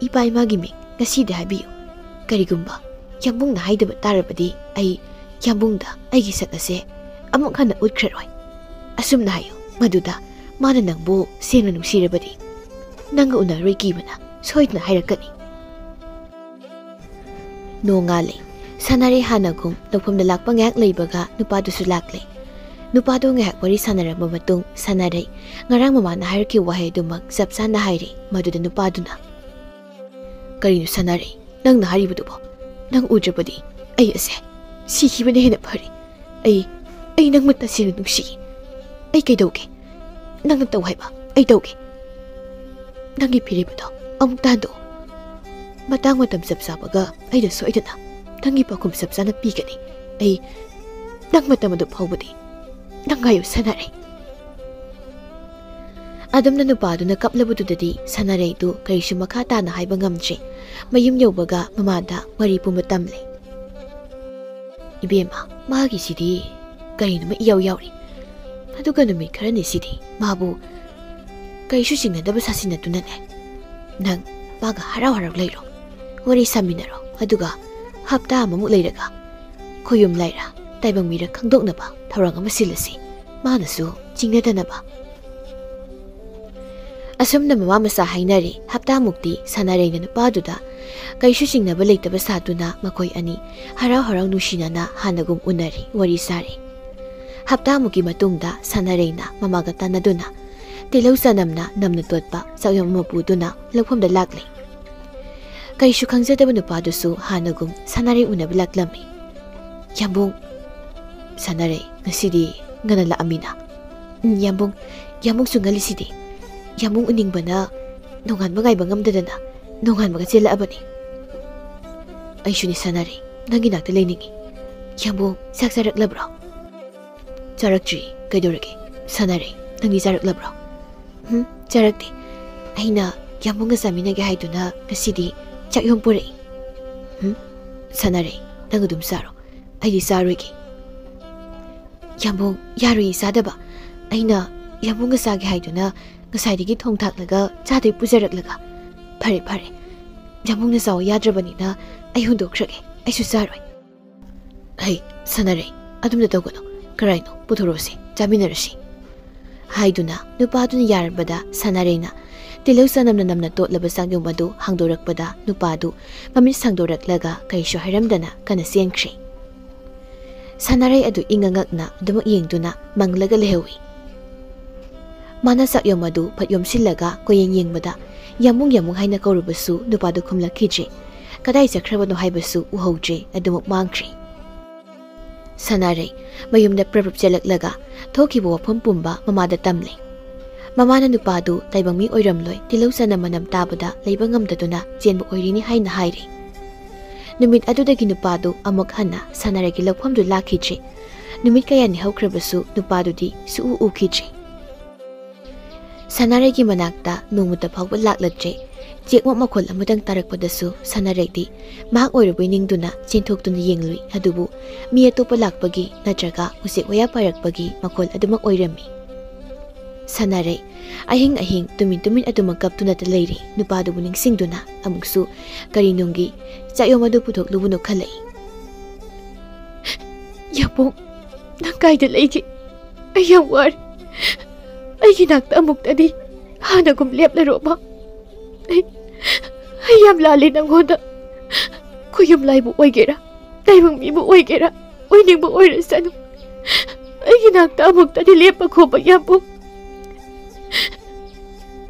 ꯏꯄꯥ ꯏꯃꯥꯒꯤ ꯃꯤꯡ ꯉꯁꯤꯗꯤ ꯍꯥꯏꯕꯤꯌꯨ꯫ ꯀꯔꯤꯒꯨꯝꯕ ꯌꯥꯝꯕꯨꯡꯅ ꯍꯥꯏꯗꯕ ꯇꯥꯔꯕꯗꯤ ꯑꯩ ꯌꯥꯝꯕꯨꯡꯗ ꯑꯩꯒꯤ ꯁꯛ ꯑꯁꯦ ꯑꯃꯨꯛ ꯍꯟꯅ ꯎꯠꯈ꯭ꯔꯔꯣꯏ꯫ ꯑꯁꯨꯝꯅ ꯍꯥꯏꯌꯨ, ꯃꯗꯨꯗ ꯃꯥꯅ ꯅꯪꯕꯨ ꯁꯦꯡꯅ ꯅꯨꯡꯁꯤꯔꯕꯗꯤ ꯅꯪꯒ ꯎꯅꯔꯣꯏ ꯀꯤꯕꯅ ꯁꯣꯏꯗꯅ ꯍꯥꯏꯔꯛꯀꯅꯤ"꯫ ꯅꯣꯡꯉꯥꯜꯂꯦ꯫ ꯁꯥꯟꯅꯔꯩ ꯍꯥꯟꯅꯒꯨꯝ ꯂꯧꯐꯝꯗ ꯂꯥꯛꯄ ꯉꯥꯏꯍꯥꯛ ꯂꯩꯕꯒ ꯅꯨꯄꯥꯗꯨꯁꯨ ꯂꯥꯛꯂꯦ꯫ ꯅꯨꯄꯥꯗꯨ ꯉꯥꯏꯍꯥꯛ ꯋꯥꯔꯤ ꯁꯥꯟꯅꯔꯕ ꯃꯇꯨꯡ ꯁꯥꯟꯅꯔꯩ ꯉꯔꯥꯡ ꯃꯃꯥꯅ ꯍꯥꯏꯔꯛꯈꯤꯕ ꯋꯥꯍꯩ ꯑꯗꯨꯃꯛ ꯆꯞ ꯆꯥꯅ ꯍꯥꯏꯔꯦ꯫ ꯃꯗꯨꯗ ꯅꯨꯄꯥꯗꯨꯅ, "ꯀꯔꯤꯅꯣ ꯁꯥꯟꯅꯔꯩ, ꯅꯪꯅ ꯍꯥꯏꯔꯤꯕꯗꯨꯕꯣ? ꯅꯪ ꯎꯗ꯭ꯔꯕꯗꯤ ꯑꯩ ꯑꯁꯦ ꯁꯤꯈꯤꯕꯅ ꯍꯦꯟꯅ ꯐꯔꯦ꯫ ꯑꯩ, ꯑꯩ ꯅꯪꯕꯨ ꯇꯁꯦꯡꯅ ꯅꯨꯡꯁꯤ꯫ ꯑꯩ ꯀꯩꯗꯧꯒꯦ? ꯅꯪꯅ ꯇꯧ ꯍꯥꯏꯕ ꯑꯩ ꯇꯧꯒꯦ꯫ ꯅꯪꯒꯤ ꯐꯤꯔꯦꯞ ꯑꯗꯣ ꯑꯃꯨꯛꯇ ꯍꯟꯗꯣꯛꯑꯣ꯫ ꯃꯇꯥꯡ ꯃꯇꯝ ꯆꯞ ꯆꯥꯕꯒ ꯑꯩꯅ ꯁꯣꯏꯗꯅ ꯅꯪꯒꯤ ꯄꯥꯎꯈꯨꯝ ꯆꯞ ꯆꯥꯅ ꯄꯤꯒꯅꯤ꯫ ꯑꯩ ꯅꯪ ꯃꯇꯝ ꯑꯗꯨ ꯐꯥꯎꯕꯗꯤ ꯅꯪ ꯉꯥꯏꯌꯨ ꯁꯥꯟꯅꯔꯩ꯫" ꯑꯗꯨꯝꯅ ꯅꯨꯄꯥꯗꯨꯅ ꯀꯞꯂꯕꯗꯨꯗꯗꯤ ꯁꯥꯟꯅꯔꯩꯗꯨ ꯀꯔꯤꯁꯨ ꯃꯈꯥ ꯇꯥꯅ ꯍꯥꯏꯕ ꯉꯝꯗ꯭ꯔꯦ꯫ ꯃꯌꯨꯝ ꯌꯧꯕꯒ ꯃꯃꯥꯗ ꯋꯥꯔꯤ ꯄꯨꯝꯕ ꯇꯝꯂꯦ꯫ "ꯏꯕꯦꯝꯃ, ꯃꯥꯒꯤꯁꯤꯗꯤ ꯀꯔꯤꯅꯣꯃ ꯏꯌꯥꯎ ꯌꯥꯎꯔꯤ꯫ ꯑꯗꯨꯒ ꯅꯨꯃꯤꯠ ꯈꯔꯅꯤꯁꯤꯗꯤ ꯃꯥꯕꯨ ꯀꯔꯤꯁꯨ ꯆꯤꯡꯅꯗꯕ ꯁꯥꯁꯤꯟꯅꯗꯨꯅꯅꯦ꯫ ꯅꯪ ꯃꯥꯒ ꯍꯔꯥꯎ ꯍꯔꯥꯎ ꯂꯩꯔꯣ, ꯋꯥꯔꯤ ꯁꯥꯃꯤꯟꯅꯔꯣ, ꯑꯗꯨꯒ ꯍꯞꯇꯥ ꯑꯃꯃꯨꯛ ꯂꯩꯔꯒ ꯈꯣꯌꯨꯝ ꯂꯥꯏꯔ, ꯇꯥꯏꯕꯪ ꯃꯤꯔ ꯈꯪꯗꯣꯛꯅꯕ ꯊꯧꯔꯥꯡ ꯑꯃ ꯁꯤꯜꯂꯁꯤ, ꯃꯥꯅꯁꯨ ꯆꯤꯡꯅꯗꯅꯕ꯫" ꯑꯁꯨꯝꯅ ꯃꯃꯥ ꯃꯆꯥ ꯍꯥꯏꯅꯔꯦ꯫ ꯍꯞꯇꯥꯃꯨꯛꯇꯤ ꯁꯥꯟꯅꯔꯩꯅ ꯅꯨꯄꯥꯗꯨꯗ ꯀꯩꯁꯨ ꯆꯤꯡꯅꯕ ꯂꯩꯇꯕ ꯁꯥꯗꯨꯅ ꯃꯈꯣꯏ ꯑꯅꯤ ꯍꯔꯥꯎ ꯍꯔꯥꯎ ꯅꯨꯡꯁꯤꯅꯅ ꯍꯥꯟꯅꯒꯨꯝ ꯎꯅꯔꯦ, ꯋꯥꯔꯤ ꯁꯥꯔꯦ꯫ ꯍꯞꯇꯥꯃꯨꯛꯀꯤ ꯃꯇꯨꯡꯗ ꯁꯥꯟꯅꯔꯩꯅ ꯃꯃꯥꯒ ꯇꯥꯟꯅꯗꯨꯅ ꯇꯤꯜꯍꯧ ꯆꯅꯝꯅ ꯅꯝꯅ ꯇꯣꯠꯄ ꯆꯥꯛꯌꯣꯝ ꯑꯃ ꯄꯨꯗꯨꯅ ꯂꯧꯐꯝꯗ ꯂꯥꯛꯂꯦ꯫ ꯀꯩꯁꯨ ꯈꯪꯖꯗꯕ ꯅꯨꯄꯥꯗꯨꯁꯨ ꯍꯥꯟꯅꯒꯨꯝ ꯁꯥꯟꯅꯔꯩ ꯎꯅꯕ ꯂꯥꯛꯂꯝꯃꯤ꯫ "ꯌꯥꯝꯕꯨꯡ, ꯁꯥꯟꯅꯔꯩ, ꯉꯁꯤꯗꯤ ꯉꯟꯅ ꯂꯥꯛꯑꯝꯃꯤꯅ?" "ꯎꯝ, ꯌꯥꯝꯕꯨꯡ, ꯌꯥꯝꯕꯨꯡꯁꯨ ꯉꯜꯂꯤꯁꯤꯗꯤ꯫ ꯌꯥꯝꯕꯨꯡ ꯎꯅꯤꯡꯕꯅ ꯅꯣꯡꯉꯥꯟꯕ ꯉꯥꯏꯕ ꯉꯝꯗꯗꯅ ꯅꯣꯡꯉꯥꯟꯕꯒ ꯆꯦꯜꯂꯛꯑꯕꯅꯤ꯫" "ꯑꯩꯁꯨꯅꯤ ꯁꯥꯟꯅꯔꯩ, ꯅꯪꯒꯤ ꯅꯥꯛꯇ ꯂꯩꯅꯤꯡꯉꯤ꯫ ꯌꯥꯝꯕꯨꯡ, ꯆꯥꯛ ꯆꯥꯔꯛꯂꯕ꯭ꯔꯣ?" "ꯆꯥꯔꯛꯇ꯭ꯔꯤ꯫ ꯀꯩꯗꯧꯔꯒꯦ? ꯁꯥꯟꯅꯔꯩ, ꯅꯪꯗꯤ ꯆꯥꯔꯛꯂꯕ꯭ꯔꯣ?" "ꯎꯝ, ꯆꯥꯔꯛꯇꯦ꯫ ꯑꯩꯅ ꯌꯥꯝꯕꯨꯡꯒ ꯆꯥꯃꯤꯟꯅꯒꯦ ꯍꯥꯏꯗꯨꯅ ꯉꯁꯤꯗꯤ ꯆꯥꯛꯌꯣꯝ ꯄꯨꯔꯛꯏ꯫" "ꯎꯝ, ꯁꯥꯟꯅꯔꯩ, ꯅꯪ ꯑꯗꯨꯝ ꯆꯥꯔꯣ꯫ ꯑꯩꯗꯤ ꯆꯥꯔꯣꯏꯒꯦ꯫" "ꯌꯥꯝꯕꯨꯡ, ꯌꯥꯔꯣꯏꯌꯦ ꯆꯥꯗꯕ꯫ ꯑꯩꯅ ꯌꯥꯝꯕꯨꯡꯒ ꯆꯥꯒꯦ ꯍꯥꯏꯗꯨꯅ ꯉꯁꯥꯏꯗꯒꯤ ꯊꯣꯡ ꯊꯥꯛꯂꯒ ꯆꯥꯗꯣꯏ ꯄꯨꯖꯔꯛꯂꯒ꯫" "ꯐꯔꯦ, ꯐꯔꯦ꯫ ꯌꯥꯝꯕꯨꯡꯅ ꯆꯥꯎ ꯌꯥꯗ꯭ꯔꯕꯅꯤꯅ ꯑꯩ ꯍꯨꯟꯗꯣꯛꯈ꯭ꯔꯒꯦ꯫ ꯑꯩꯁꯨ ꯆꯥꯔꯣꯏ꯫" "ꯍꯩ, ꯁꯥꯟꯅꯔꯩ, ꯑꯗꯨꯝꯅ ꯇꯧꯒꯅꯨ꯫ ꯀꯔꯥꯏꯅꯣ? ꯄꯨꯊꯣꯔꯛꯑꯣꯁꯦ, ꯆꯥꯃꯤꯟꯅꯔꯁꯤ꯫" ꯍꯥꯏꯗꯨꯅ ꯅꯨꯄꯥꯗꯨꯅ ꯌꯥꯔꯕꯗ ꯁꯥꯟꯅꯔꯩꯅ ꯇꯤꯜꯍꯧ ꯆꯅꯝꯅ ꯅꯝꯅ ꯇꯣꯠꯂꯕ ꯆꯥꯛꯌꯣꯝ ꯑꯗꯨ ꯍꯥꯡꯗꯣꯔꯛꯄꯗ ꯅꯨꯄꯥꯗꯨ ꯃꯃꯤꯠ ꯁꯥꯡꯗꯣꯔꯛꯂꯒ ꯀꯩꯁꯨ ꯍꯥꯏꯔꯝꯗꯅ ꯀꯟꯅ ꯆꯦꯟꯈ꯭ꯔꯦ꯫ ꯁꯅꯥꯔꯩ ꯑꯗꯨ ꯏꯪꯉ ꯉꯛꯅ ꯑꯗꯨꯃꯛ ꯌꯦꯡꯗꯨꯅ ꯃꯪꯂꯒ ꯂꯩꯍꯧꯏ꯫ ꯃꯥꯅ ꯆꯥꯛꯌꯣꯝ ꯑꯗꯨ ꯐꯠ ꯌꯣꯝꯁꯤꯜꯂꯒ ꯀꯣꯏꯌꯦꯡ ꯌꯦꯡꯕꯗ ꯌꯥꯝꯕꯨꯡ ꯌꯥꯝꯕꯨꯡ ꯍꯥꯏꯅ ꯀꯧꯔꯕꯁꯨ ꯅꯨꯄꯥꯗꯨ ꯈꯨꯝꯂꯛꯈꯤꯗ꯭ꯔꯦ꯫ ꯀꯗꯥꯏ ꯆꯠꯈ꯭ꯔꯕꯅꯣ ꯍꯥꯏꯕꯁꯨ ꯎꯍꯧꯗ꯭ꯔꯦ, ꯑꯗꯨꯃꯛ ꯃꯥꯡꯈ꯭ꯔꯦ꯫ ꯁꯅꯥꯔꯩ ꯃꯌꯨꯝꯗ ꯄ꯭ꯔꯞ ꯄ꯭ꯔꯞ ꯆꯦꯜꯂꯛꯂꯒ ꯊꯣꯛꯈꯤꯕ ꯋꯥꯐꯝ ꯄꯨꯝꯕ ꯃꯃꯥꯗ ꯇꯝꯂꯦ꯫ ꯃꯃꯥꯅ ꯅꯨꯄꯥꯗꯨ ꯇꯥꯏꯕꯪ ꯃꯤ ꯑꯣꯏꯔꯝꯂꯣꯏ, ꯇꯤꯜꯍꯧ ꯆꯅꯝ ꯃꯅꯝ ꯇꯥꯕꯗ ꯂꯩꯕ ꯉꯝꯗꯗꯨꯅ ꯆꯦꯟꯕ ꯑꯣꯏꯔꯤꯅꯤ ꯍꯥꯏꯅ ꯍꯥꯏꯔꯦ꯫ ꯅꯨꯃꯤꯠ ꯑꯗꯨꯗꯒꯤ ꯅꯨꯄꯥꯗꯨ ꯑꯃꯨꯛ ꯍꯟꯅ ꯁꯅꯥꯔꯩꯒꯤ ꯂꯧꯐꯝꯗꯨ ꯂꯥꯛꯈꯤꯗ꯭ꯔꯦ꯫ ꯅꯨꯃꯤꯠ ꯀꯌꯥꯅꯤ ꯍꯧꯈ꯭ꯔꯕꯁꯨ ꯅꯨꯄꯥꯗꯨꯗꯤ ꯁꯨꯛꯎ ꯎꯈꯤꯗ꯭ꯔꯦ꯫ ꯁꯅꯥꯔꯩꯒꯤ ꯃꯅꯥꯛꯇ ꯅꯣꯡꯃꯇ ꯐꯥꯎꯕ ꯂꯥꯛꯂꯛꯇ꯭ꯔꯦ꯫ ꯆꯦꯛꯃꯛ ꯃꯈꯣꯜ ꯑꯃꯇꯪ ꯇꯥꯔꯛꯄꯗꯁꯨ ꯁꯅꯥꯔꯩꯗꯤ ꯃꯍꯥꯛ ꯑꯣꯏꯔꯕꯣꯏ ꯅꯤꯡꯗꯨꯅ ꯆꯦꯟꯊꯣꯛꯇꯨꯅ ꯌꯦꯡꯂꯨꯏ, ꯑꯗꯨꯕꯨ ꯃꯤ ꯑꯇꯣꯞꯄ ꯂꯥꯛꯄꯒꯤ ꯅꯠꯇ꯭ꯔꯒ ꯎꯆꯦꯛ ꯋꯥꯌꯥ ꯄꯥꯏꯔꯛꯄꯒꯤ ꯃꯈꯣꯜ ꯑꯗꯨꯃꯛ ꯑꯣꯏꯔꯝꯃꯤ꯫ ꯁꯅꯥꯔꯩ ꯑꯍꯤꯡ ꯑꯍꯤꯡ ꯇꯨꯃꯤꯟ ꯇꯨꯃꯤꯟ ꯑꯗꯨꯃꯛ ꯀꯞꯇꯨꯅꯇ ꯂꯩꯔꯤ, ꯅꯨꯄꯥꯗꯨꯕꯨ ꯅꯤꯡꯁꯤꯡꯗꯨꯅ꯫ ꯑꯃꯨꯛꯁꯨ ꯀꯔꯤ ꯅꯨꯡꯒꯤ ꯆꯥꯛꯌꯣꯝ ꯑꯗꯨ ꯄꯨꯊꯣꯛꯂꯨꯕꯅꯣ ꯈꯜꯂꯛꯏ꯫ "ꯌꯥꯕꯣꯡ, ꯅꯪ ꯀꯥꯏꯗ ꯂꯩꯒꯦ? ꯑꯩ ꯌꯥꯝ ꯋꯥꯔꯦ꯫ ꯑꯩꯒꯤ ꯅꯥꯛꯇ ꯑꯃꯨꯛꯇꯗꯤ ꯍꯥꯟꯅꯒꯨꯝ ꯂꯦꯞꯂꯔꯣꯕ꯫ ꯑꯩ, ꯑꯩ ꯌꯥꯝ ꯂꯥꯜꯂꯦ ꯅꯪꯉꯣꯟꯗ꯫ ꯈꯨꯌꯨꯝꯂꯥꯏꯕꯨ ꯑꯣꯏꯒꯦꯔꯥ, ꯇꯥꯏꯕꯪ ꯃꯤꯕꯨ ꯑꯣꯏꯒꯦꯔꯥ, ꯑꯣꯏꯅꯤꯡꯕ ꯑꯣꯏꯔꯁꯅꯨ, ꯑꯩꯒꯤ ꯅꯥꯛꯇ ꯑꯃꯨꯛꯇꯗꯤ ꯂꯦꯞꯄ ꯈꯣꯕ ꯌꯥꯕꯣꯡ꯫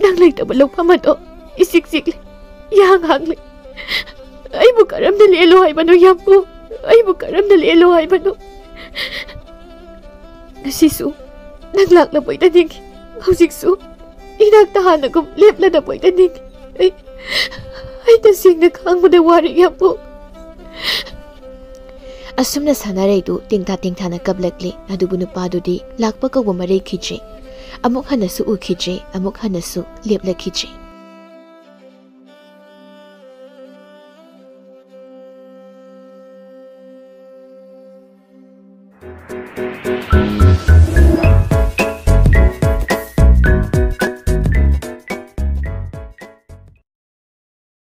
ꯅꯪ ꯂꯩꯇꯕ ꯂꯧꯐꯝ ꯑꯗꯣ ꯏꯆꯤꯛ ꯆꯤꯛꯂꯦ, ꯏꯍꯥꯡ ꯍꯥꯡꯂꯦ꯫ ꯑꯩꯕꯨ ꯀꯔꯝꯅ ꯂꯦꯜꯂꯣ ꯍꯥꯏꯕꯅꯣ ꯌꯥꯕꯣꯡ? ꯑꯩꯕꯨ ꯀꯔꯝꯅ ꯂꯦꯜꯂꯣ ꯍꯥꯏꯕꯅꯣ? ꯉꯁꯤꯁꯨ ꯅꯪ ꯂꯥꯛꯂꯕꯣꯏꯗ ꯅꯤꯡꯏ꯫ ꯍꯧꯖꯤꯛꯁꯨ ꯏꯅꯥꯛꯇ ꯍꯥꯟꯅꯒꯨꯝ ꯂꯦꯞꯂꯗꯕꯣꯏꯗ ꯅꯤꯡꯏ꯫ ꯑꯩ, ꯑꯩ ꯇꯁꯦꯡꯅ ꯈꯥꯡꯕꯗ ꯋꯥꯔꯦ ꯌꯥꯕꯣꯡ꯫" ꯑꯁꯨꯝꯅ ꯁꯅꯥꯔꯩꯗꯨ ꯇꯦꯡꯊꯥ ꯇꯦꯡꯊꯥꯅ ꯀꯞꯂꯛꯂꯦ꯫ ꯑꯗꯨꯕꯨ ꯅꯨꯄꯥꯗꯨꯗꯤ ꯂꯥꯛꯄ ꯀꯧꯕ ꯃꯔꯩꯈꯤꯗ꯭ꯔꯦ꯫ ꯑꯃꯨꯛ ꯍꯟꯅꯁꯨ ꯎꯈꯤꯗ꯭ꯔꯦ, ꯑꯃꯨꯛ ꯍꯟꯅꯁꯨ ꯂꯦꯞꯂꯛꯈꯤꯗ꯭ꯔꯦ꯫